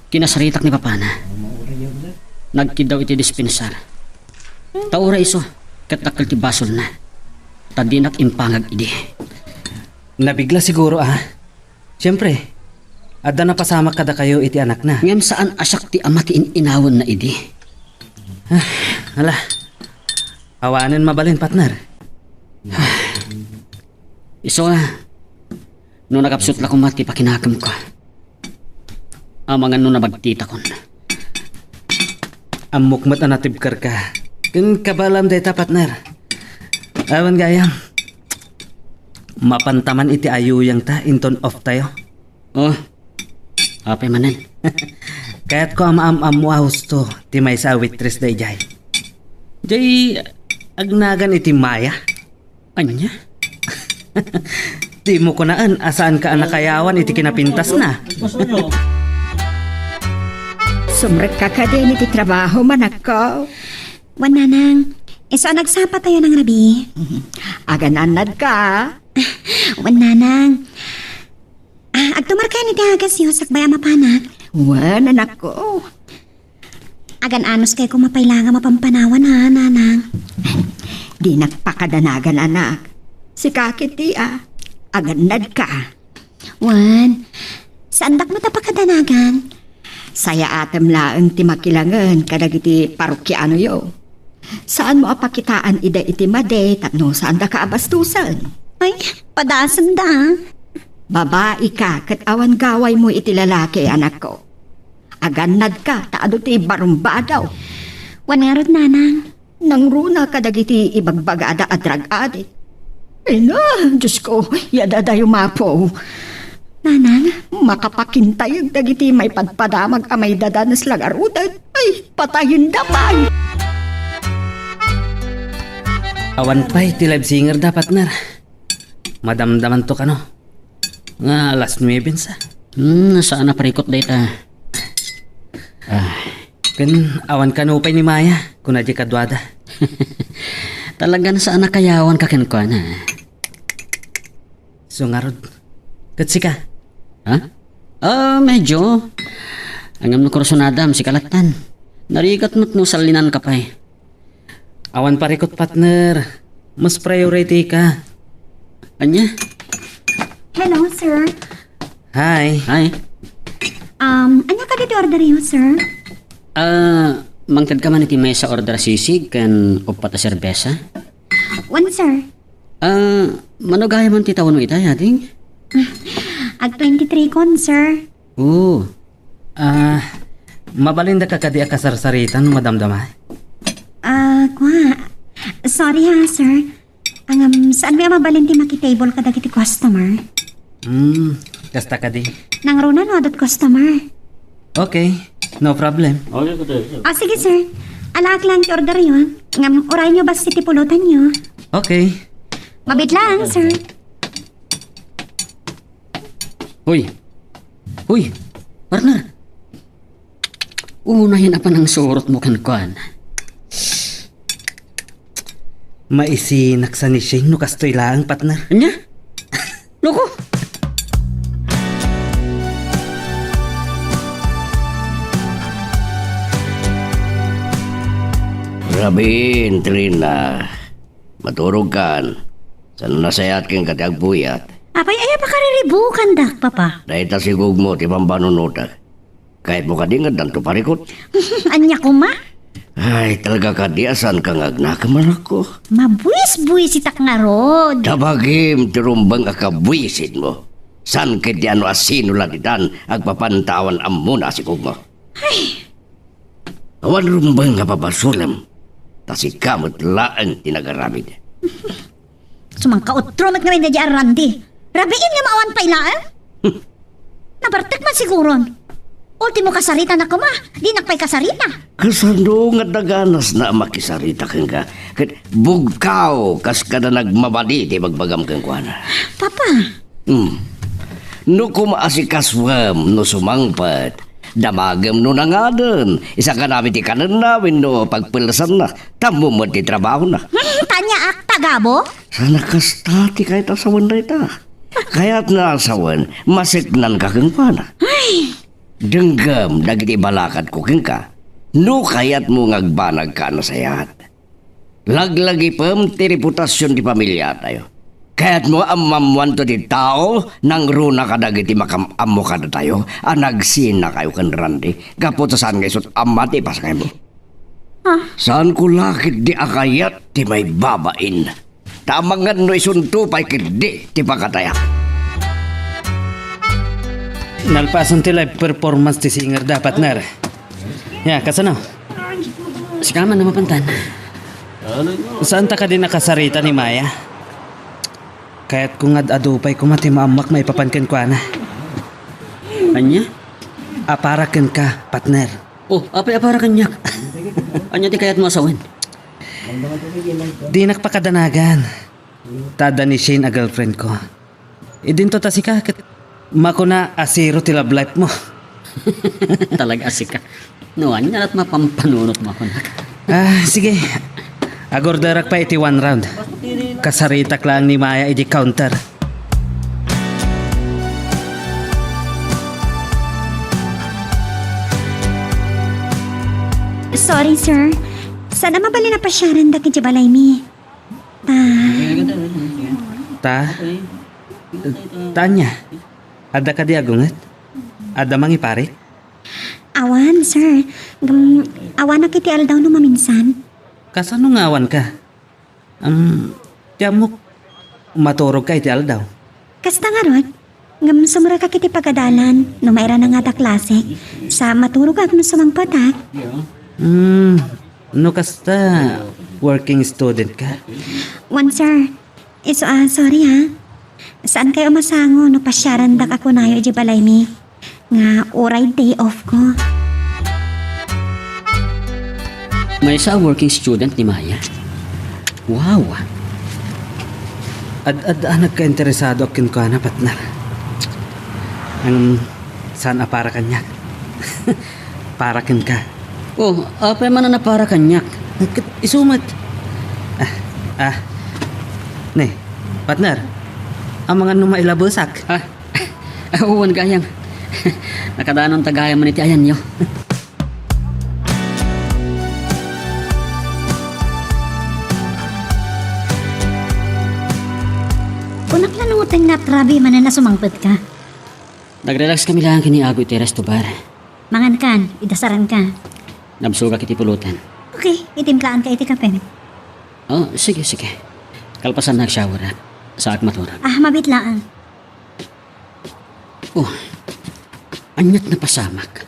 Kinasaritak ni papana. Nagkiddaw iti dispensar. Ta uray isu, ket dakkel ti basolna. Ta dinak impangag idi. Nabigla siguro, a. Siempre, adda napasamak kadakayo iti anakna. Ngem saan a siak ti ama ti in-inawenna idi. Ah, ala. Awanen mabalin, partner. Isu a, no nakapsut la koma ti pakinakemko. Amangan no nabagtitakon. Ammok met a natibkerka. Ken kabaelam dayta, partner. Awan gayam. Mapanta man iti ayuyangta inton off tayo. Oh, apay manen? Kayatko a maam-ammo a husto ti maysa a waitress daydiay. Jay agnagan iti Maya. Ania? Dimo kunaen a saanka a nakayawan iti kinapintasna. Sumrekka kadin iti trabaho, manakko? Wen, nanang, isu a nagsapa tayo nang rabii. Aganannadka? Wen, nanang. Ah, agtumarkayon iti agasyo sakbay a mapanak. Wen, anakko. Agan-anos kay koma pay la nga mapampanawan, ha, nanang? Dinak pakadanagan, anak. Sika ketdi, a. Agannadka. Wen, saandak met a pakadanagan. Sayaatem laeng ti makilangen kadagiti parokianoyo. Saanmo a pakitaan ida iti madi tapno saandaka a bastusen. Ay, padasenda. Babaika ket awan gawaymo iti lalaki, anakko. Agannadka ta adu ti barumbadaw. Wen ngarud, nanang. Nangruna kadagiti ibagbagada a drug addict. Ay na, Diyos ko, yadadayo mapo. Nanang? Makapakintayeg dagiti maipadpadamag a maidadanes la ngaruden. Ay, patayenda pay! Awan pay ti live singer da, partner. Madamdamanto kano nga alas nuebe sa. Hmm, saan a parikot dayta? Ah, ken awan kano pay ni Maya, kuna di kaduada. Talagan saan a kayawan ka kenkuana. So ngarud, ket sika? Ha? Ah, medyo. Ngem no kursunadam, sika lattan. Narigat met no sallinanka pay. Awan parikot, partner. Mas priority ka. Ania? Hello, sir. Hi. Hi. Um, ania kadi ti orderyo, sir? Ah, mangted ka man iti mesa order a sisig ken uppat a serbesa? Wen, sir. Ah, mano gayam ti tawenmo ita, ading? Ag twenty-three kon, sir. Oo. Ah, mabalin daka kadi a kasarsarita no madamdama? Ah, kua. Sorry ha, sir. Ngem, saanmi a mabalin ti makitable kadagiti customer? Hmm, kasta kadi. Nangruna no adut customer. Okay, no problem. Ah, sige, sir. Alaak lang ti orderyo. Ngem, urayyo basta ti pulutanyo. Okay. Mabiit lang, sir. Hoy! Hoy! Partner! Unayen a panangsurotmo kenkuana. Maisinak sa ni Shane no kastoy laeng, partner. Ania? Loko! Rabiin, Trina. Maturogkan. Saan nasayaat kenka ti agpuyat? Apay, aya pakariribukandak, Papa? Dayta sigugmo ti pampanunotek. Kayatmo kadi nga addanto parikot? Ania koma? Ay, talaga kadi a saanka nga agnakem, anakko. Mabuisbuisitak ngarud. Ta bagim ti rumbeng a kabuisenmo. Saan ketdi a no asino la ditan agpapan ta awan ammona a sigugmo. Ay. Awan rumbeng nga pabasolem, ta sika met laeng ti nagaramid. Sumangkautro met ngamin daydiay a Randy. Rabiin nga maawan pay laeng? Hmm. Nabartek man siguron. Ultimo kasarita na koma, dinak pay kasarita. Kasano nga daganasna a makisarita kenka? Ket bugkaw kas kada nagmamadi ti bagbagam kenkuana. Papa. Hmm. No kumaasikasoem no sumangpet, damagem no nangaden, isakanami ti kanenna wenno pagpelsanna, tammo met ti trabahona. Hmm, taniaak, tagabo? Sana kasta ti kayat a sawen dayta. Kayatna a sawen, maseknanka kenkuana. Ay! Denggem dagiti balakadko kenka. No kayatmo nga agbanagka a nasayaat, laglagipem ti reputasion ti pamiliatayo. Kayatmo a maammoanto ti tao nangruna kadagiti makam-ammo kadatayo a nagsinakayo ken Randy gapu ta saan nga isut' amma ti ipasangaymo. Ah. Saanko la ketdi a kayat ti maibabain. Ta amangan no isunto pay ketdi ti pagkatayak. Nalpasen ti live performance ti singer da, partner. Ya, kasano? Sika man a mapantan. Saanta kadi nakasarita ni Maya? Kayatko nga ad-adu pay koma ti maammoak maipapan kenkuana. Ania? Apara kenka, partner. Oh, apay a para kaniak? Ania ti kayatmo a sawen? Dinak pakadanagan. Ta adda ni Shane a girlfriend ko. Idinto ta sika ket makuna a zero ti love life mo. Talaga a sika. No, ania lat mapampanunot mo kunak? Ah, sige. Agorderak pay iti one round. Kasaritak laeng ni Maya idi counter. Sorry, sir. Saan a mabalin a pasiarandak idiay balaymi? Ta... Ta? Ta ania? Adda kadi agunget? Adda mangiparit? Awan, sir. Ngem, awanak iti aldaw no maminsan. Kasano nga awanka? Am, ti ammok, maturogka iti aldaw. Kasta ngarud, ngem sumrekak iti pagadalan no mairana nga adda klasek. Sa maturogak no sumangpetak. Hmm, no kasta, working student ka? Wen, sir. Isu a, sorry ha. Saan kayo masango no pasiarandak a kunayo idiay balaymi nga uray day off ko. Maysa a working student ni Maya. Wow! Ad-adda a nagkainteresado a kenkuana, partner. Ang saan a para kaniak? Para kenka. Oh, apay man a napara kaniak? Ket isu met. Ah, ah. Ne, partner. Amangan no mailabesak. Ah, wen gayam. Nakadanon ta gayam man iti ayanyo. Kunak la no ten nga agrabi manen a sumangpetka. Nag-relax kami laeng ken ni Ago iti resto bar. Mangankan, idasaranka. Nabsogak iti pulutan. Okay, itimplaan ka iti kape. Oh, sige, sige. Kalpasan na ag-shower ak. Saak maturog. Ah, mabiit laeng. Oh, aniat napasamak?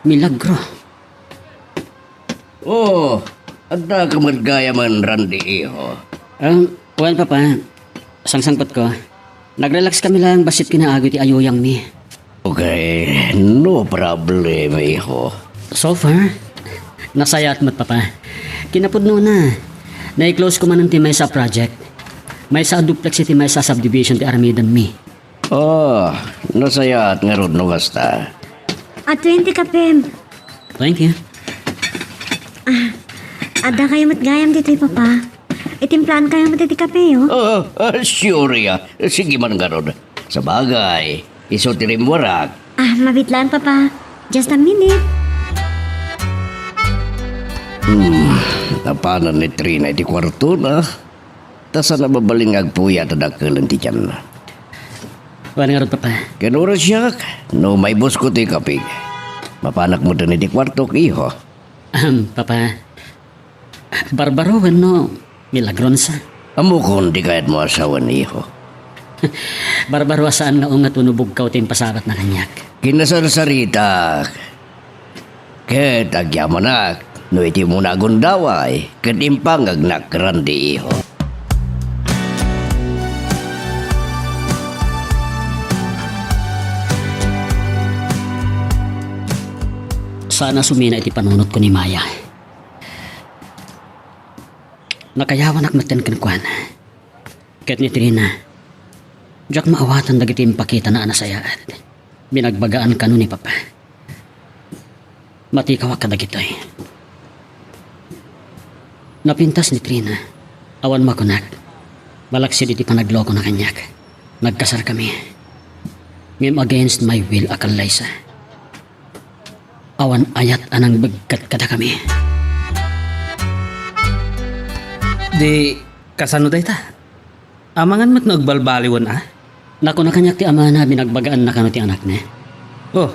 Milagro. Oh, adda ka met gayam, Randy, iho? Ah, wen, Papa. Sangsangpetko. Nag-relax kami laeng bassit ken ni Ago iti ayuyangmi. Okay, no problem, iho. So far, nasayaat met, Papa. Kinapudnona, nai-close ko manen ti maysa a project. Maysa a duplex iti maysa a subdivision ti aramidenmi. Ah, nasayaat ngarud no kasta. At twenty kapem. Thank you. Ah, adda kayo met gayam ditoy, Papa. Itimplaan kayo met iti kape, oh. Ah, ah, sure, ah. Sige man ngarud. Sabagay, isu ti rimmuarak. Ah, mabiit laeng, Papa. Just a minute. Hmm, napanan ni Trina iti kuartona. Ta saan a mabalin nga agpuyat a dakkel ti tianna. Wen ngarud, Papa. Ken oras siak, no maibusko ti kapig. Mapanak metten iti kuartok, iho. Ahem, Papa. Barbaro wenno milagronsa? Ammokon ti kayatmo a sawen, iho. Barbaro a saan nga unget wenno bugkaw ti impasabatna kaniak. Kinasarsaritak. Ket agyamanak no iti umuna a gundaway ket impangagnak, Randy, iho. Saan a sumina iti panunotko ni Maya. Nakayawanak metten kenkuana. Ket ni Trina, diak maawatan dagiti impakitana a nasayaat. Binagbagaan kano ni Papa. Matikawak kadagitoy. Napintas ni Trina. Awan makunak. Malaksid iti panaglokona kaniak. Nagkasarkami. Ngem against my will a kallaysa. Awan ayat a nangbegget kadakami. Di, kasano dayta? Amangan met no agbalbaliwen a? Nakuna kaniak ti amana a binagbagaanna kano ti anakna. Oh,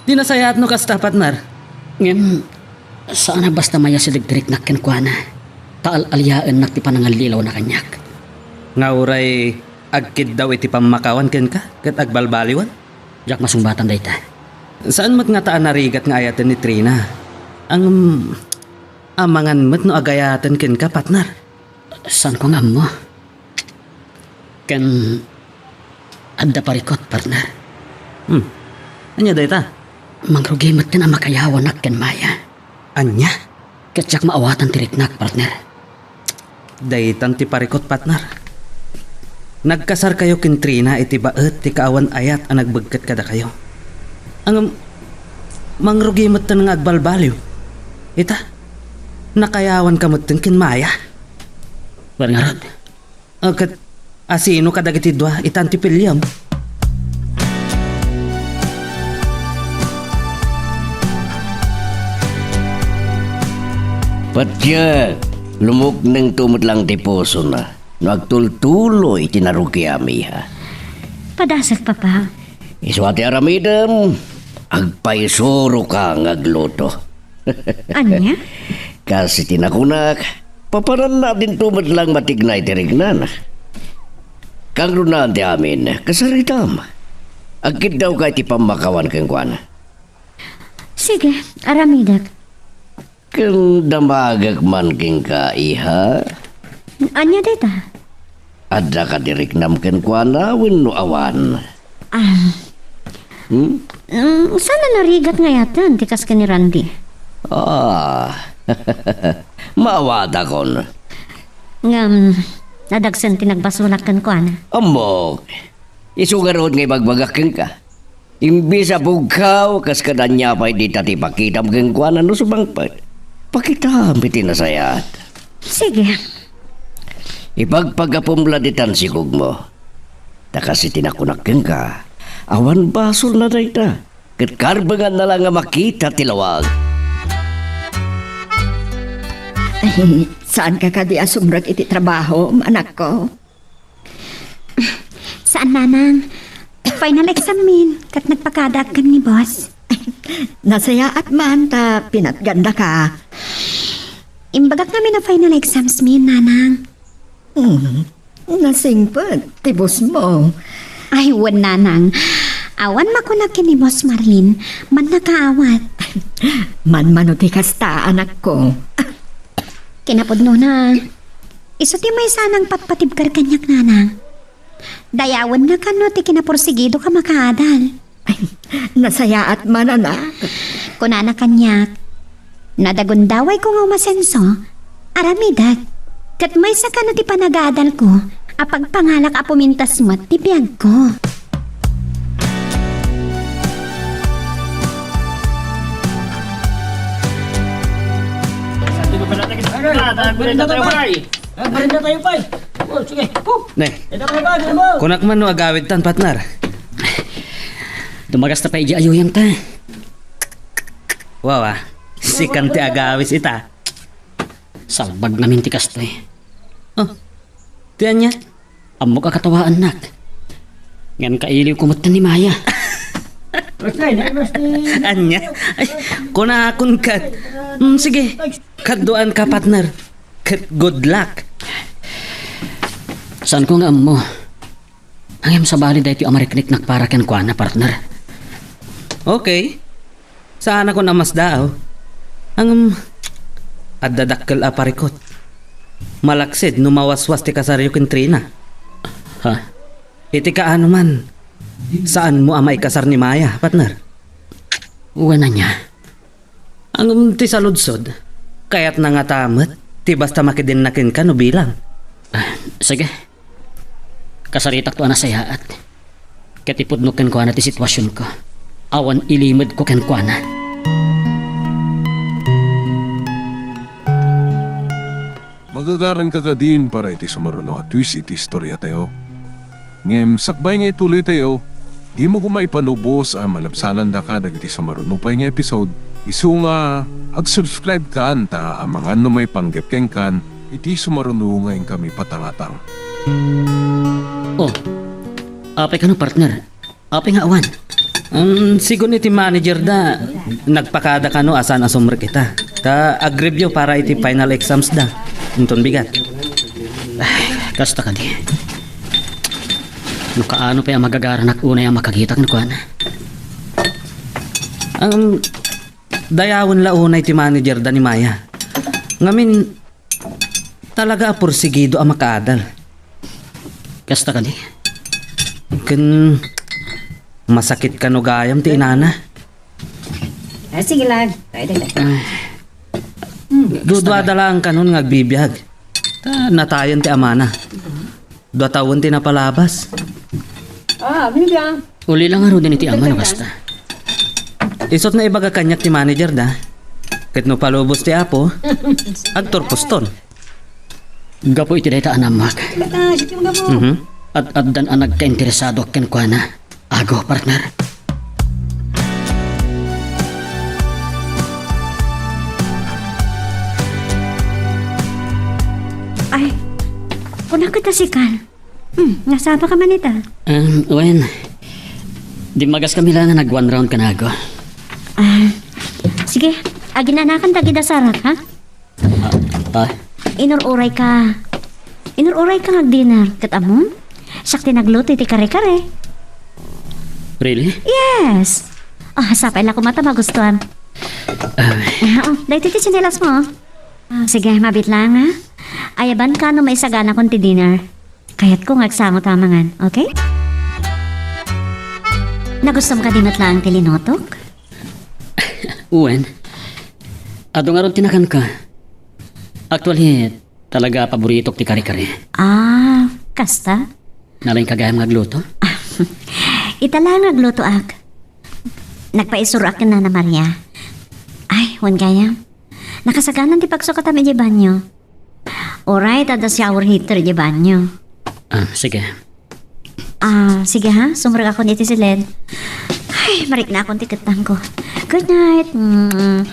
di nasayaat no kasta, partner. Ngem, saan a basta mayasideg ti riknak kenkuana. Ta al-aliaennak ti panangallilawna kaniak. Nga uray agkiddaw iti pammakawan kenka ket agbalbaliwen? Diak masungbatan dayta. Saan met ngata a narigat nga ayaten ni Trina? Ngem, amangan met no agayaten kenka, partner. Saanko nga ammo. Ken adda parikut, partner. Hmm. Ania dayta? Mangrugi metten a makayawanak ken Maya. Ania? Ket diak maawatan ti riknak, partner. Daytan ti parikut, partner. Nagkasarkayo ken Trina iti baet ti kaawan ayat a nagbegket kadakayo. Ngem, mangrugi metten nga agbalbaliw. Ita, nakayawanka metten ken Maya. Wen ngarud. A, ket asino kadagiti dua itan ti piliem? Patiek, lumuknengto met lang ti pusona no agtultuloy ti narugiam, iha. Padasek, Papa. Isu a ti aramidem, agpaisuroka nga agluto. Ania? Kas iti nakunak, papananna dinto met lang matignay ti riknana. Kangrunaan ti amin, kasaritam. Agkiddawka iti pammakawan kenkuana. Sige, aramidek. Ken damagek man kenka, iha? Ania dayta? Adda kadi riknam kenkuana wenno awan? Ah. Hmm? Mm, saan a narigat nga ayaten ti kas ken ni Randy? Ah. Maawatakon. Ngem, nadagsen ti nagbasolak kenkuana. Ammok. Isu ngarud nga ibagbagak kenka. Imbes a bugkaw, kas kada ania pay dita ti ipakitam kenkuana no sumangpet. Pakitam iti nasayaat. Sige. Ipagpagapum la ditan sikogmo. Ta kas iti nakunak kenka, awan basolna dayta. Ket karbenganna la nga makita ti lawag. Ay, saanka kadi a sumrek iti trabahom, anakko? Saan, Nanang. Final exam min, ket nagpakadaak ken ni boss. Nasayaat man ta pinatgandaka. Imbagak ngamin a final exams min, Nanang. Hmm. Nasingpet ti boss mo. Ay, wen, Nanang. Awan makunak ken ni Boss Marlin, mannakaawat. Manmano ti kasta, anakko. Kinapudnona, isu ti maysa a nangpatpatibker kaniak, Nanang. Dayawenna kano ti kinapursigidoka makaadal. Nasayaat man, anak. Kunana kaniak, "Nadagundawayko nga umasenso, aramidek, ket maysa kano ti panagadalko a pagpangalak a pumintas met ti biagko." Merienda tayo, pay. Ah, merienda tayo, pay. Oh, sige. Oh, ne. Ito kayo ba, ano ba? Kunak man no agawid tan, partner. Dumagas ta pay idiay ayuyang ta. Wawa, sikan ti agawis ita. Salbag namin ti kastoy. Oh, ti ania? Ammok a katawaannak. Ngem kailiwko met ni Maya. Ania? Ay, kunakon ket. Mm, sige, kaduanka, partner. Ket good luck. Saanko nga ammo. Ngem sabali daytoy a marikneknak para kenkuana, partner. Okay. Saanakon a masdaaw. Ngem, adda dakkel a parikut. Malaksid no mawaswas ti kasaryo ken Trina. Ha? Iti kaano man, saanmo a maikasar ni Maya, partner? Wen, ania? Ngem ti saludsod, kayatna ngata met ti basta makidenna kenka no bilang. Ah, sige. Kasaritakto a nasayaat. Ket ipudno kenkuana ti situasionko. Awan ilimedko kenkuana. Magagaranka kadin para iti sumaruno a twist iti istoriatayo. Ngem sakbay nga ituloytayo, dimo koma ipalubos a malabsanandaka dagiti sumaruno pay nga episode, isu nga ag-subscribe kan ta amangan no maipanggep kenkan iti sumaruno nga inkami patangatang. Oh, apay kano, partner? Apay nga awan? Um, sigun iti manager da, nagpakada kano a saan a sumrek ita. Ta ag-review para iti final exams da. Inton bigat. Ay, kasta kadi. No kaano pay a magagaranak unay a makakita kenkuana. Um, dayawen la unay ti manager da ni Maya. Ngamin, talaga a pursigido a makaadal. Kasta kadi? Ken masakit kano gayam ti inana. Ah, sige lang. Pwede na. Ay. Hmm, dudua da lang kanon nga agbibiag. Ta natayen ti amana. Dua tawen ti napalabas. Ah, bibiag. Uli lang ngaruden iti ama no kasta. Isut' naibaga kaniak ti manager da. Ket no palubos ti Apo, agturposton. Gapu iti dayta a nammak. Bata, sige, mga po. Mhm. At addan a nagkainteresado kenkuana. Ago, partner. Kuna ka ta sikan. Hmm, nasapa ka man ita? Um, wen, dimmagas kami lang nga nag-one round kanago. Ah, sige, aginanakan dagida sarak, ha? Ah, ah. Inur-uray ka. Inur-uray ka nga dinner. Ket ammom? Siak ti nagluto iti kare-kare. Really? Yes. Ah, sapay la koma ta magustuhan. Ah. Ah, oh, daytoy ti tsinelas mo, oh. Ah, sige, mabit lang, ha? Ayaban ka no maisagana kon ti dinner. Kayatko nga agsango ta mangan, okay? Nagustom ka di met laeng ti linutok? Wen, adu ngarud ti nakanka. Actually, talaga paboritok ti kare-kare. Ah, kasta? Nalaing ka gayam nga agluto? Ita la nga aglutoak. Nagpaisuroak ken Nana Maria. Ay, wen gayam. Nakasaganan ti pagsukatam idiay banio. Uray, adda shower heater idiay banio. Ah, sige. Ah, sige ha, sumrekakon iti siled. Ay, mariknaakon ti kettangko. Good night. Mm.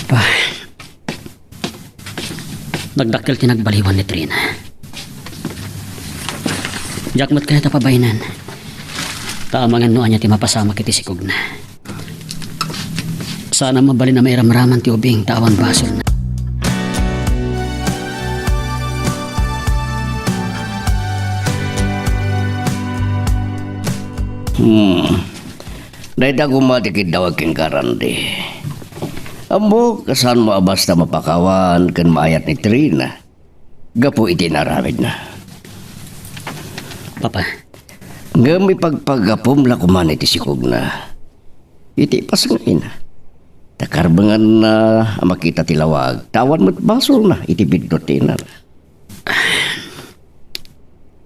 Ah. Nagdakkel ti nagbaliwan ni Trina. Diak met kayat a pabainen. Ta amangan no ania ti mapasamak iti sikogna. Saan a mabalin a mairamraman ti ubing ta awan basolna. Hmm. Dayta koma ti kiddawag kenka, Randy. Ammok a saanmo a basta mapakawan ken maayat ni Trina gapu iti inaramidna. Papa. Ngem ipagpagapom la koman iti sikogna, iti ipasngayna. Ta karbenganna a makita ti lawag, ta awan met basolna iti biddut ti inana.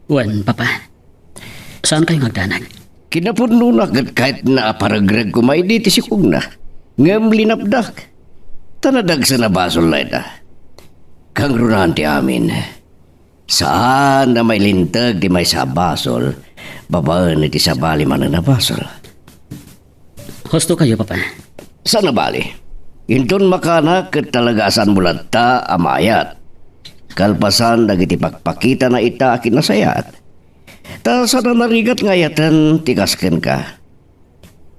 Wen, Papa. Saankayo nga agdanag? Kinapudnona ket kayatna a paregreg koma idi ti sikogna. Ngem linapdak. Ta nadagsen a basol dayta. Kangrunaan ti amin. Saan a mailinteg ti maysa a basol babaen iti sabali manen a basol. Husto kayo, Papa. Saan a bali. Inton makanak ket talaga a saanmo latta a maayat. Kalpasan dagiti pakpakitana ita a kinasayaat. Ta saan a narigat nga ayaten ti kas kenka.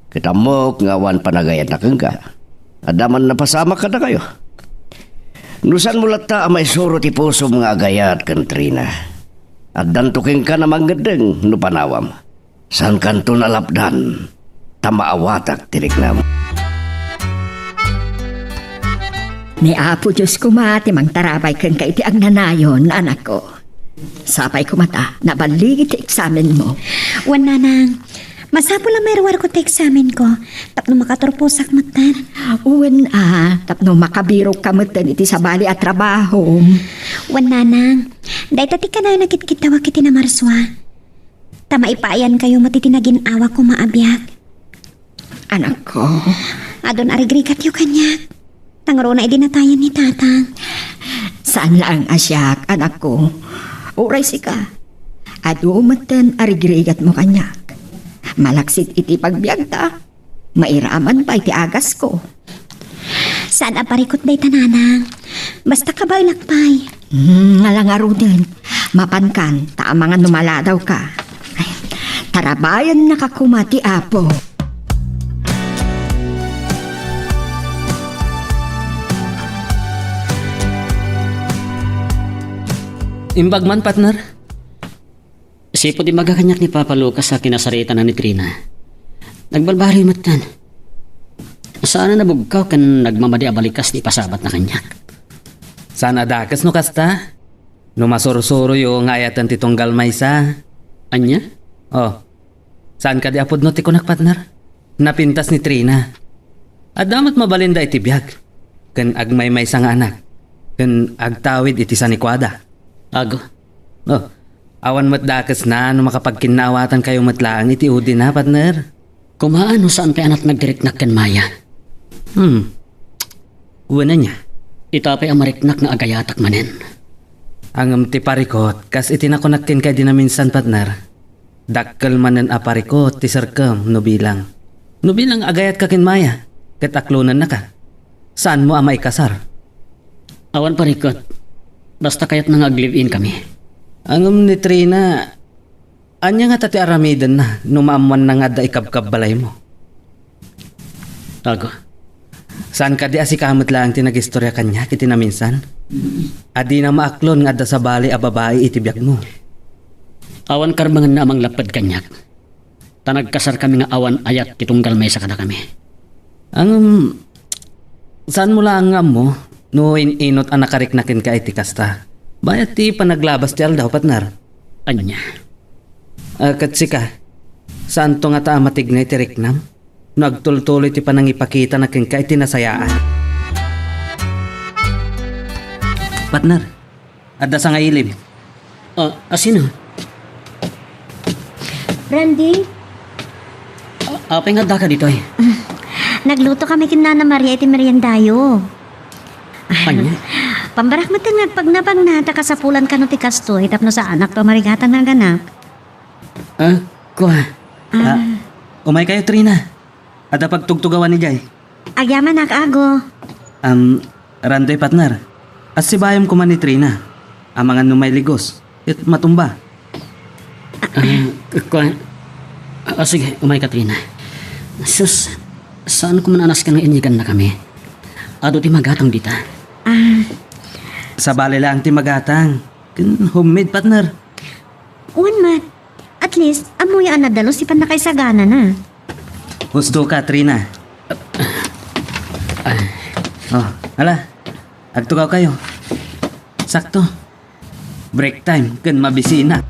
Ket ammok nga awan panagayatna kenka. Adda man napasamak kadakayo. No saanmo latta a maisuro ti pusom nga agayat ken Trina, addanto kenka a mangeddeng no panawam. Saankanto a lapdan, ta maawatak ti riknam. Ni Apo Dios koma ti mangtarabay kenka iti agnanayon, anakko. Sapay koma ta naballigi ti eksamenmo. Wen, Nanang, masapul a mairuarko ti eksamenko tapno makaturposak metten. Wen a, tapno makabirokka metten iti sabali a trabahom. Wen, Nanang, dayta ti kanayon a kitkittawak iti namarsua. Ta maipaayankayo met iti nagin-awa koma a biag. Anakko. Adun a rigrigatyo kaniak. Tangruna idi natayen ni Tatang. Saan laeng a siak, anakko. Uray sika. Adu metten a rigrigatmo kaniak. Malaksid iti pagbiagta, mairaman pay ti agasko. Saan a parikut dayta, Nanang. Basta kabaelak pay. Hmm, nga la ngaruden. Mapankan, ta amangan no maladawka. Ay, tarabayennaka koma ti Apo. Imbag man, partner. Sipud imbaga kaniak ni Papa Lucas a kinasarita na ni Trina. Nagbalbaliw metten. Saan a nabugkaw ken nagmamadi a balikas ti ipasabatna kaniak. Saan a dakes no kasta? No masursuroyo nga ayaten ti tunggal maysa. Ania? Oh. Saan kadi a pudno ti kunak, partner? Napintas ni Trina. Adda met mabalinda iti biag, ken agmaymaysa nga anak, ken agtawid iti sanikuada. Ago. Oh, awan met dakesna no makapagkinnaawatankayo met laeng iti udina, partner. Kumaan no saan pay a natnag ti riknak ken Maya. Hmm. Wen ania? Ita pay a mariknak nga agayatak manen. Ngem ti parikut, kas iti nakunak kenka idi naminsan, partner. Dakkel manen a parikut ti serkem no bilang. No bilang agayatka ken Maya, ket aklonennaka. Saanmo a maikasar? Awan parikut. Basta kayatna nga ag-live-in kami. Ngem ni Trina, ania ngata ti aramidenna no maammoanna nga adda ikabkabbalaymo? Ago. Saan kadi a sika met laeng ti nagistoria kaniak iti naminsan? A dina maaklon nga adda sabali a babai iti biagmo. Awan karbengenna a manglapped kaniak. Ta nagkasarkami nga awan ayat ti tunggal maysa kadakami. Ngem, saanmo laeng nga ammo no in-inot a nakarikna kenka iti kasta? Bayat ti panaglabas ti aldaw, partner. Ania? Ah, ket sika, saanto ngata a matigna iti riknam no agtultuloy ti panangipakitana kenka iti nasayaan? Partner, adda sangailim. Ah, a sino? Randy? Ah, apay nga addaka ditoy? Nagluto kami ken Nana Maria iti meriendayo. Ania? Pambarak met nga agpagnapagna ta kasapulan kano ti kastoy tapno saanakto a marigatan nga aganak. Ah, kua. Ah. Ah, umaykayo, Trina. Adda pagtugtugawan idiay. Agyamanak, Ago. Am, Randy, partner. Assibaem koma ni Trina. Amangan no mailigos. Ket matumba. Ah, kua. Ah, sige, umayka, Trina. Sus, saan ko man a nasken nga inyegannakami. Adu ti magatang dita. Ah. Sabali laeng ti magatang. Ken homemade, partner. Wen met. At least, ammoyo a nadalus ti pannakaisaganana. Husto ka, Trina. Oh, ala. Agtugawkayo. Sakto. Break time ken mabisina.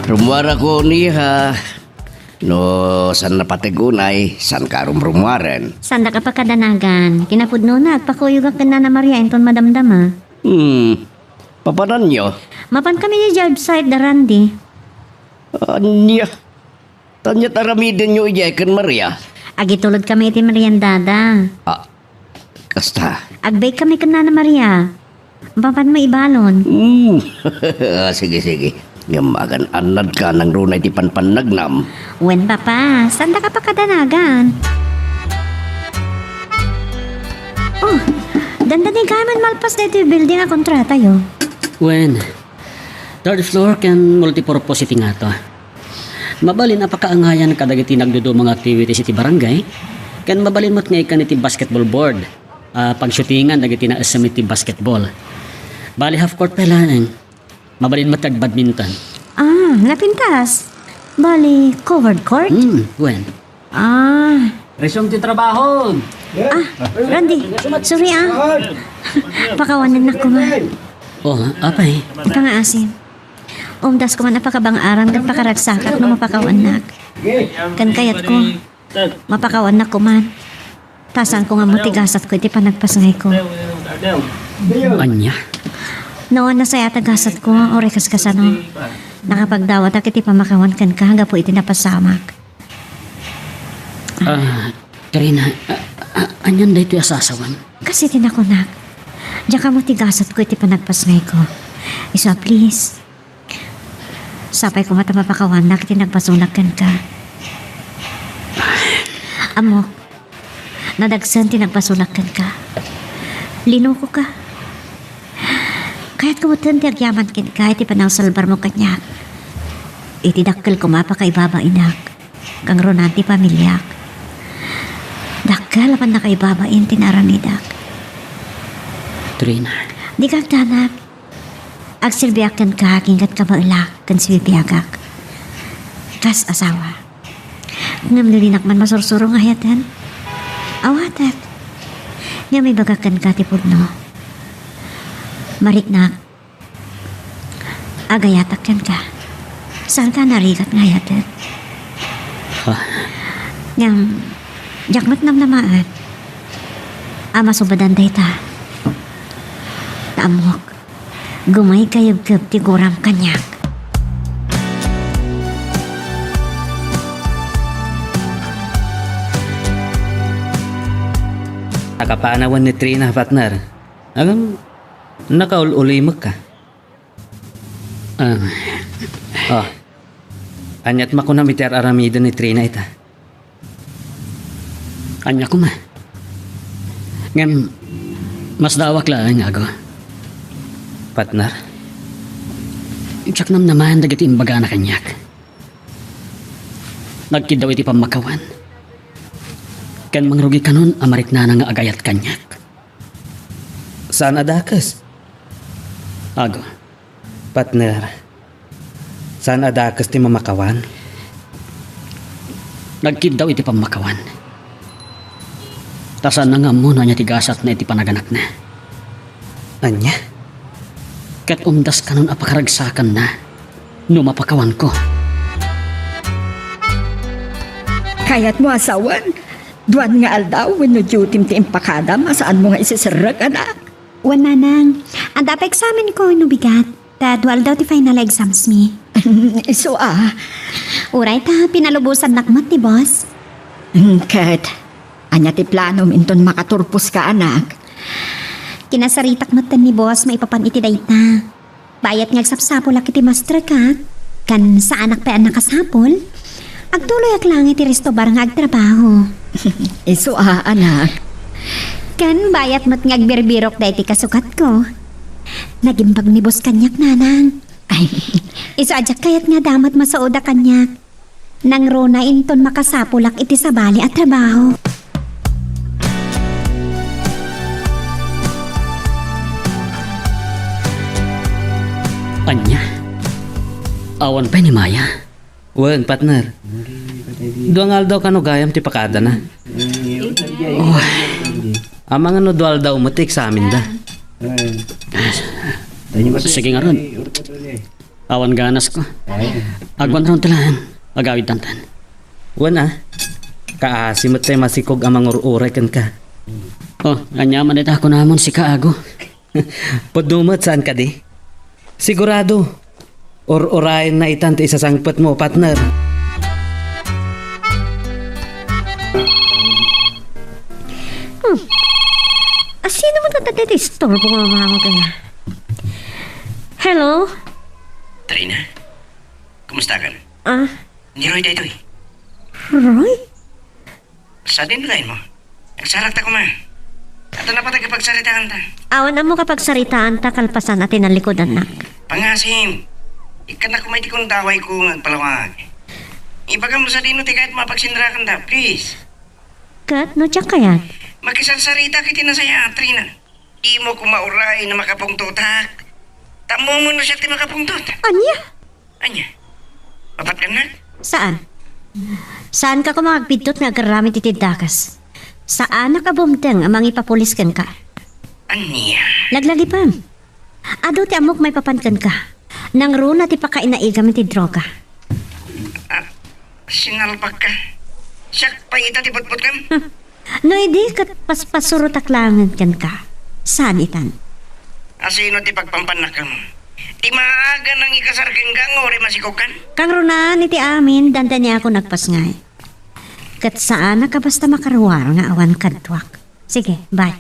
Rummuarako, Niha. No, saan napateg unay, saanka a rumrummuaren? Saandak a pakadanagan. Kinapudnona, agpakuyogak ken Nana Maria inton madamdama. Hmm. Papananyo? Mapankami idiay job site da Randy. Ania? Ania ti aramidenyo idiay ken Maria? Agitulodkami iti meriendada. Ah, kasta. Ag-bake kami ken Nana Maria. Mapanmo ibalon. Hmm. Sige, sige. Ngem agan-annadka nangruna iti panpannagnam. Wen, Papa, saandak a pakadanagan. Oh, dandani gamin malpas daytoy building a kontratayo. Wen, third floor ken multipurpose iti ngato. Mabalin a pakaangayan kadagiti nagduduma nga activities iti barangay, ken mabalin met nga ikkan iti basketball board, ah, pagshootingan dagiti naessem iti basketball. Bali, half court pay laeng. Mabalin met ag badminton. Ah, napintas. Bali, covered court? Hmm, wen. Ah. Resume ti trabaho. Ah, Randy, sorry ah. Pakawanennak koma. Oh, apay? Ika nga asin. Umdas koma a pakabang-aran ket pakaragsakak no mapakawannak. Ken kayatko, mapakawannak koma. Ta saanko nga ammo ti gasatko iti panagpasngayko. Ania? No, nasayaat a gasatko, uray kas-, kasano. Nakapagdawatak iti pammakawan kenka gapu iti napasamak. Ah, Trina, a-, a-, anian daytoy a sasawem? Kas iti nakunak, diak ammo ti gasatko iti panagpasngayko. Isu a please, sapay koma ta mapakawannak iti nagbasolak kenka. Ammok, nadagsen ti nagbasolak kenka. Linokoka. Kayatko metten ti agyaman kenka iti panangsalbarmo kaniak. Iti dakkel koma a pakaibabainak, kangrunan ti familiak. Dakkel a pannakaibabain ti naaramidak. Trina. Dika agdanag. Agserbiak kenka agingga ti kabaelak ken sibibiagak. Kas asawa. Ngem dilinak man masursuro nga ayaten. Awatek. Ngem ibagak kenka ti pudno. Mariknak. Agayatak kenka. Saanka a narigat nga ayatek. Ha? Ngem, diak met namnamaen a masubadan dayta. Ta ammok, gumaygayebkeb ti guram kaniak. Nakapanawan ni Trina, partner. Ngem, nakaul-ulimekka. Ah. Oh. Aniat makunam iti ar-aramiden ni Trina ita? Ania koma? Ngem, masdaawak laeng, Ago. Partner? Diak namnamaen dagiti imbagana kaniak. Nagkiddaw iti pammakawan. Ken mangrugikanon a mariknana nga agayat kaniak. Saan a dakes? Ago. Partner, saan a dakes ti mamakawan? Nagkiddaw iti pammakawan. Ta saanna nga ammo no ania ti gasatna iti panaganakna. Ania? Ket umdaskanon a pakaragsakanna no mapakawanko. Kayatmo a sawen? Duan nga aldaw wenno dutim ti impakadam a saanmo nga isiserrek, anak? Wen, nanang. Adda pay eksamenko wenno bigat. Ta dua aldaw ti final exams mi. Isu a. Uray ta pinalubosannak met ni boss. Mm, ket, ania ti planom inton makaturposka, anak? Kinasaritak metten ni boss maipapan iti dayta. Bayat nga agsapsapulak iti masterka, ken saanak pay a nakasapul, agtuloyak laeng iti restobar nga agtrabaho. Isu a, anak. Ken bayat met nga agbirbirok daytoy kasukatko. Nagimbag ni boss kaniak, nanang. Ay. Isu a diak kayat nga adda met masuoda kaniak. Nangruna inton makasapulak iti sabali a trabaho. Ania? Awan pay ni Maya? Wen, partner. Dua nga aldaw kano gayam ti pakadana. Amangan no dua aldaw met ti eksamenda. Sige ngarud. Awan ganasko. Agwanron ti laeng. Agawidtantan. Wen a. Kaasi met tay masikog a mangur-uray kenka. Oh, ania man dayta kunamon sika, Ago? Pudno met, saan kadi? Sigurado, ur-urayenna itan ti isasangpetmo, partner. Hmm. Asino man dayta ti istorbo nga umawag kaniak? Hello? Trina, kumusta kan? Ah? Ni Roy daytoy. Roy? Sadin laeng mo. Agsarakta koma. Adda napatag a pagsaritaanta. Awan ammo kapagsaritaanta kalpasan a tinallikudannak. Pangasim, ikkannak koma iti kundawayko nga agpalawag. Ibagam no sadino ti kayatmo a pagsinrakanda, please. Ket no diak kayat? Makisarsaritak iti nasayaat, Trina. Dimo koma uray a makapungtotak. Tammo no siak ti makapungtot. Ania? Ania? Mapat kennak? Saan? Saanka koma nga agpidtot nga agaramid iti dakes. Saanak a bumteng a mangipapulis kenka. Ania? Laglagipem. Adu ti ammok maipapan kenka. Nangruna ti pakainaigam iti droga. Ah, sinalbakka. Siak pay ita ti butbutkem? Hmm. No idi ket paspasurotak laengen kenka, saan itan? Asino ti pagpampannakam? Ti maaga nangikasar kenka nga uray masikogkan? Kangrunaan iti amin, dandaniakon agpasngay. Ket saanak a basta makaruar nga awan kaduak. Sige, bye.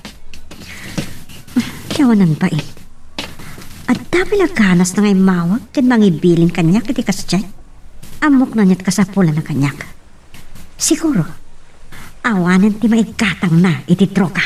Ti awanan pay. Adda pay la ganasna nga immawag ken mangibilin kaniak iti kasdiay. Ammok no aniat kasapulanna kaniak. Siguro, awanen ti maigatangna iti droga.